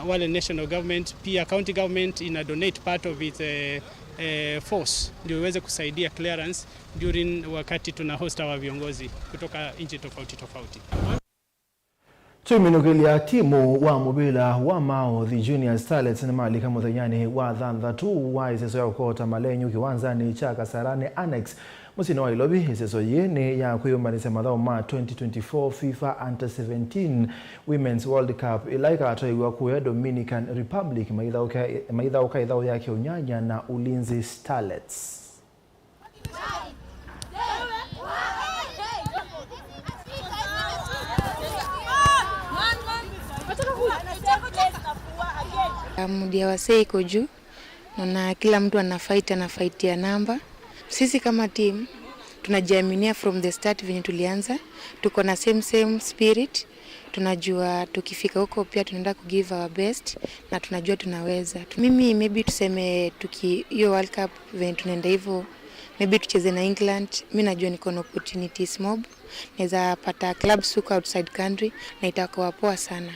wale national government. Pia county government ina donate part of its eh, eh, force ndio iweze kusaidia clearance during wakati tuna host hawa viongozi kutoka nchi tofauti tofauti. Tũiminũkĩlya, timu wa mũvĩla wa Mao, the Junior Starlets, nĩmalika mũthenyanĩ wa thanthatũ wa ĩseso ya kũkota malenyu kĩwanzanĩ kya Kasarani Annex mũsyĩnĩ wa Nairobi. Ĩseso yĩĩ nĩ ya kwĩyũmbanĩsya mathaũ ma twenty twenty-four FIFA Under seventeen Women's World Cup, ĩla ĩkatwaĩwa kũya Dominican Republic, maithaũka maithaũka ĩthaũ ya Kĩũnyanya na Ulinzi Starlets. Mood ya wasee iko juu, naona kila mtu ana fight, ana fight ya namba. Sisi kama team tunajiaminia from the start venye tulianza, tuko na same same spirit. Tunajua tukifika huko pia tunaenda ku give our best na tunajua tunaweza. Mimi maybe tuseme tuki hiyo World Cup venye tunaenda hivyo, maybe tucheze na England. Mi najua niko na opportunities mob, naweza pata clubs huko outside country na itakuwa poa sana.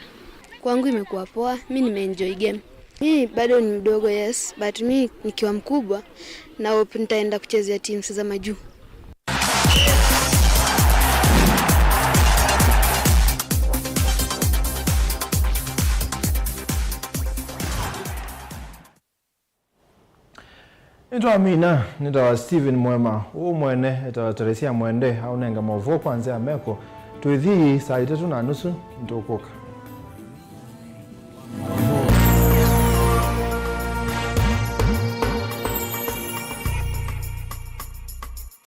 Kwangu imekuwa poa, mi nimeenjoy game. Mi bado ni mdogo, yes, but mi nikiwa mkubwa na hope nitaenda kuchezea teams za majuu. Nĩtwamina. Nĩtawa Stephen Mwema. Ũũ mwene etawa Teresia Mwende, aũnenga maũvoo kwa nzĩa ya meko. Twĩthi saa itatũ na nusu nĩtũkũka.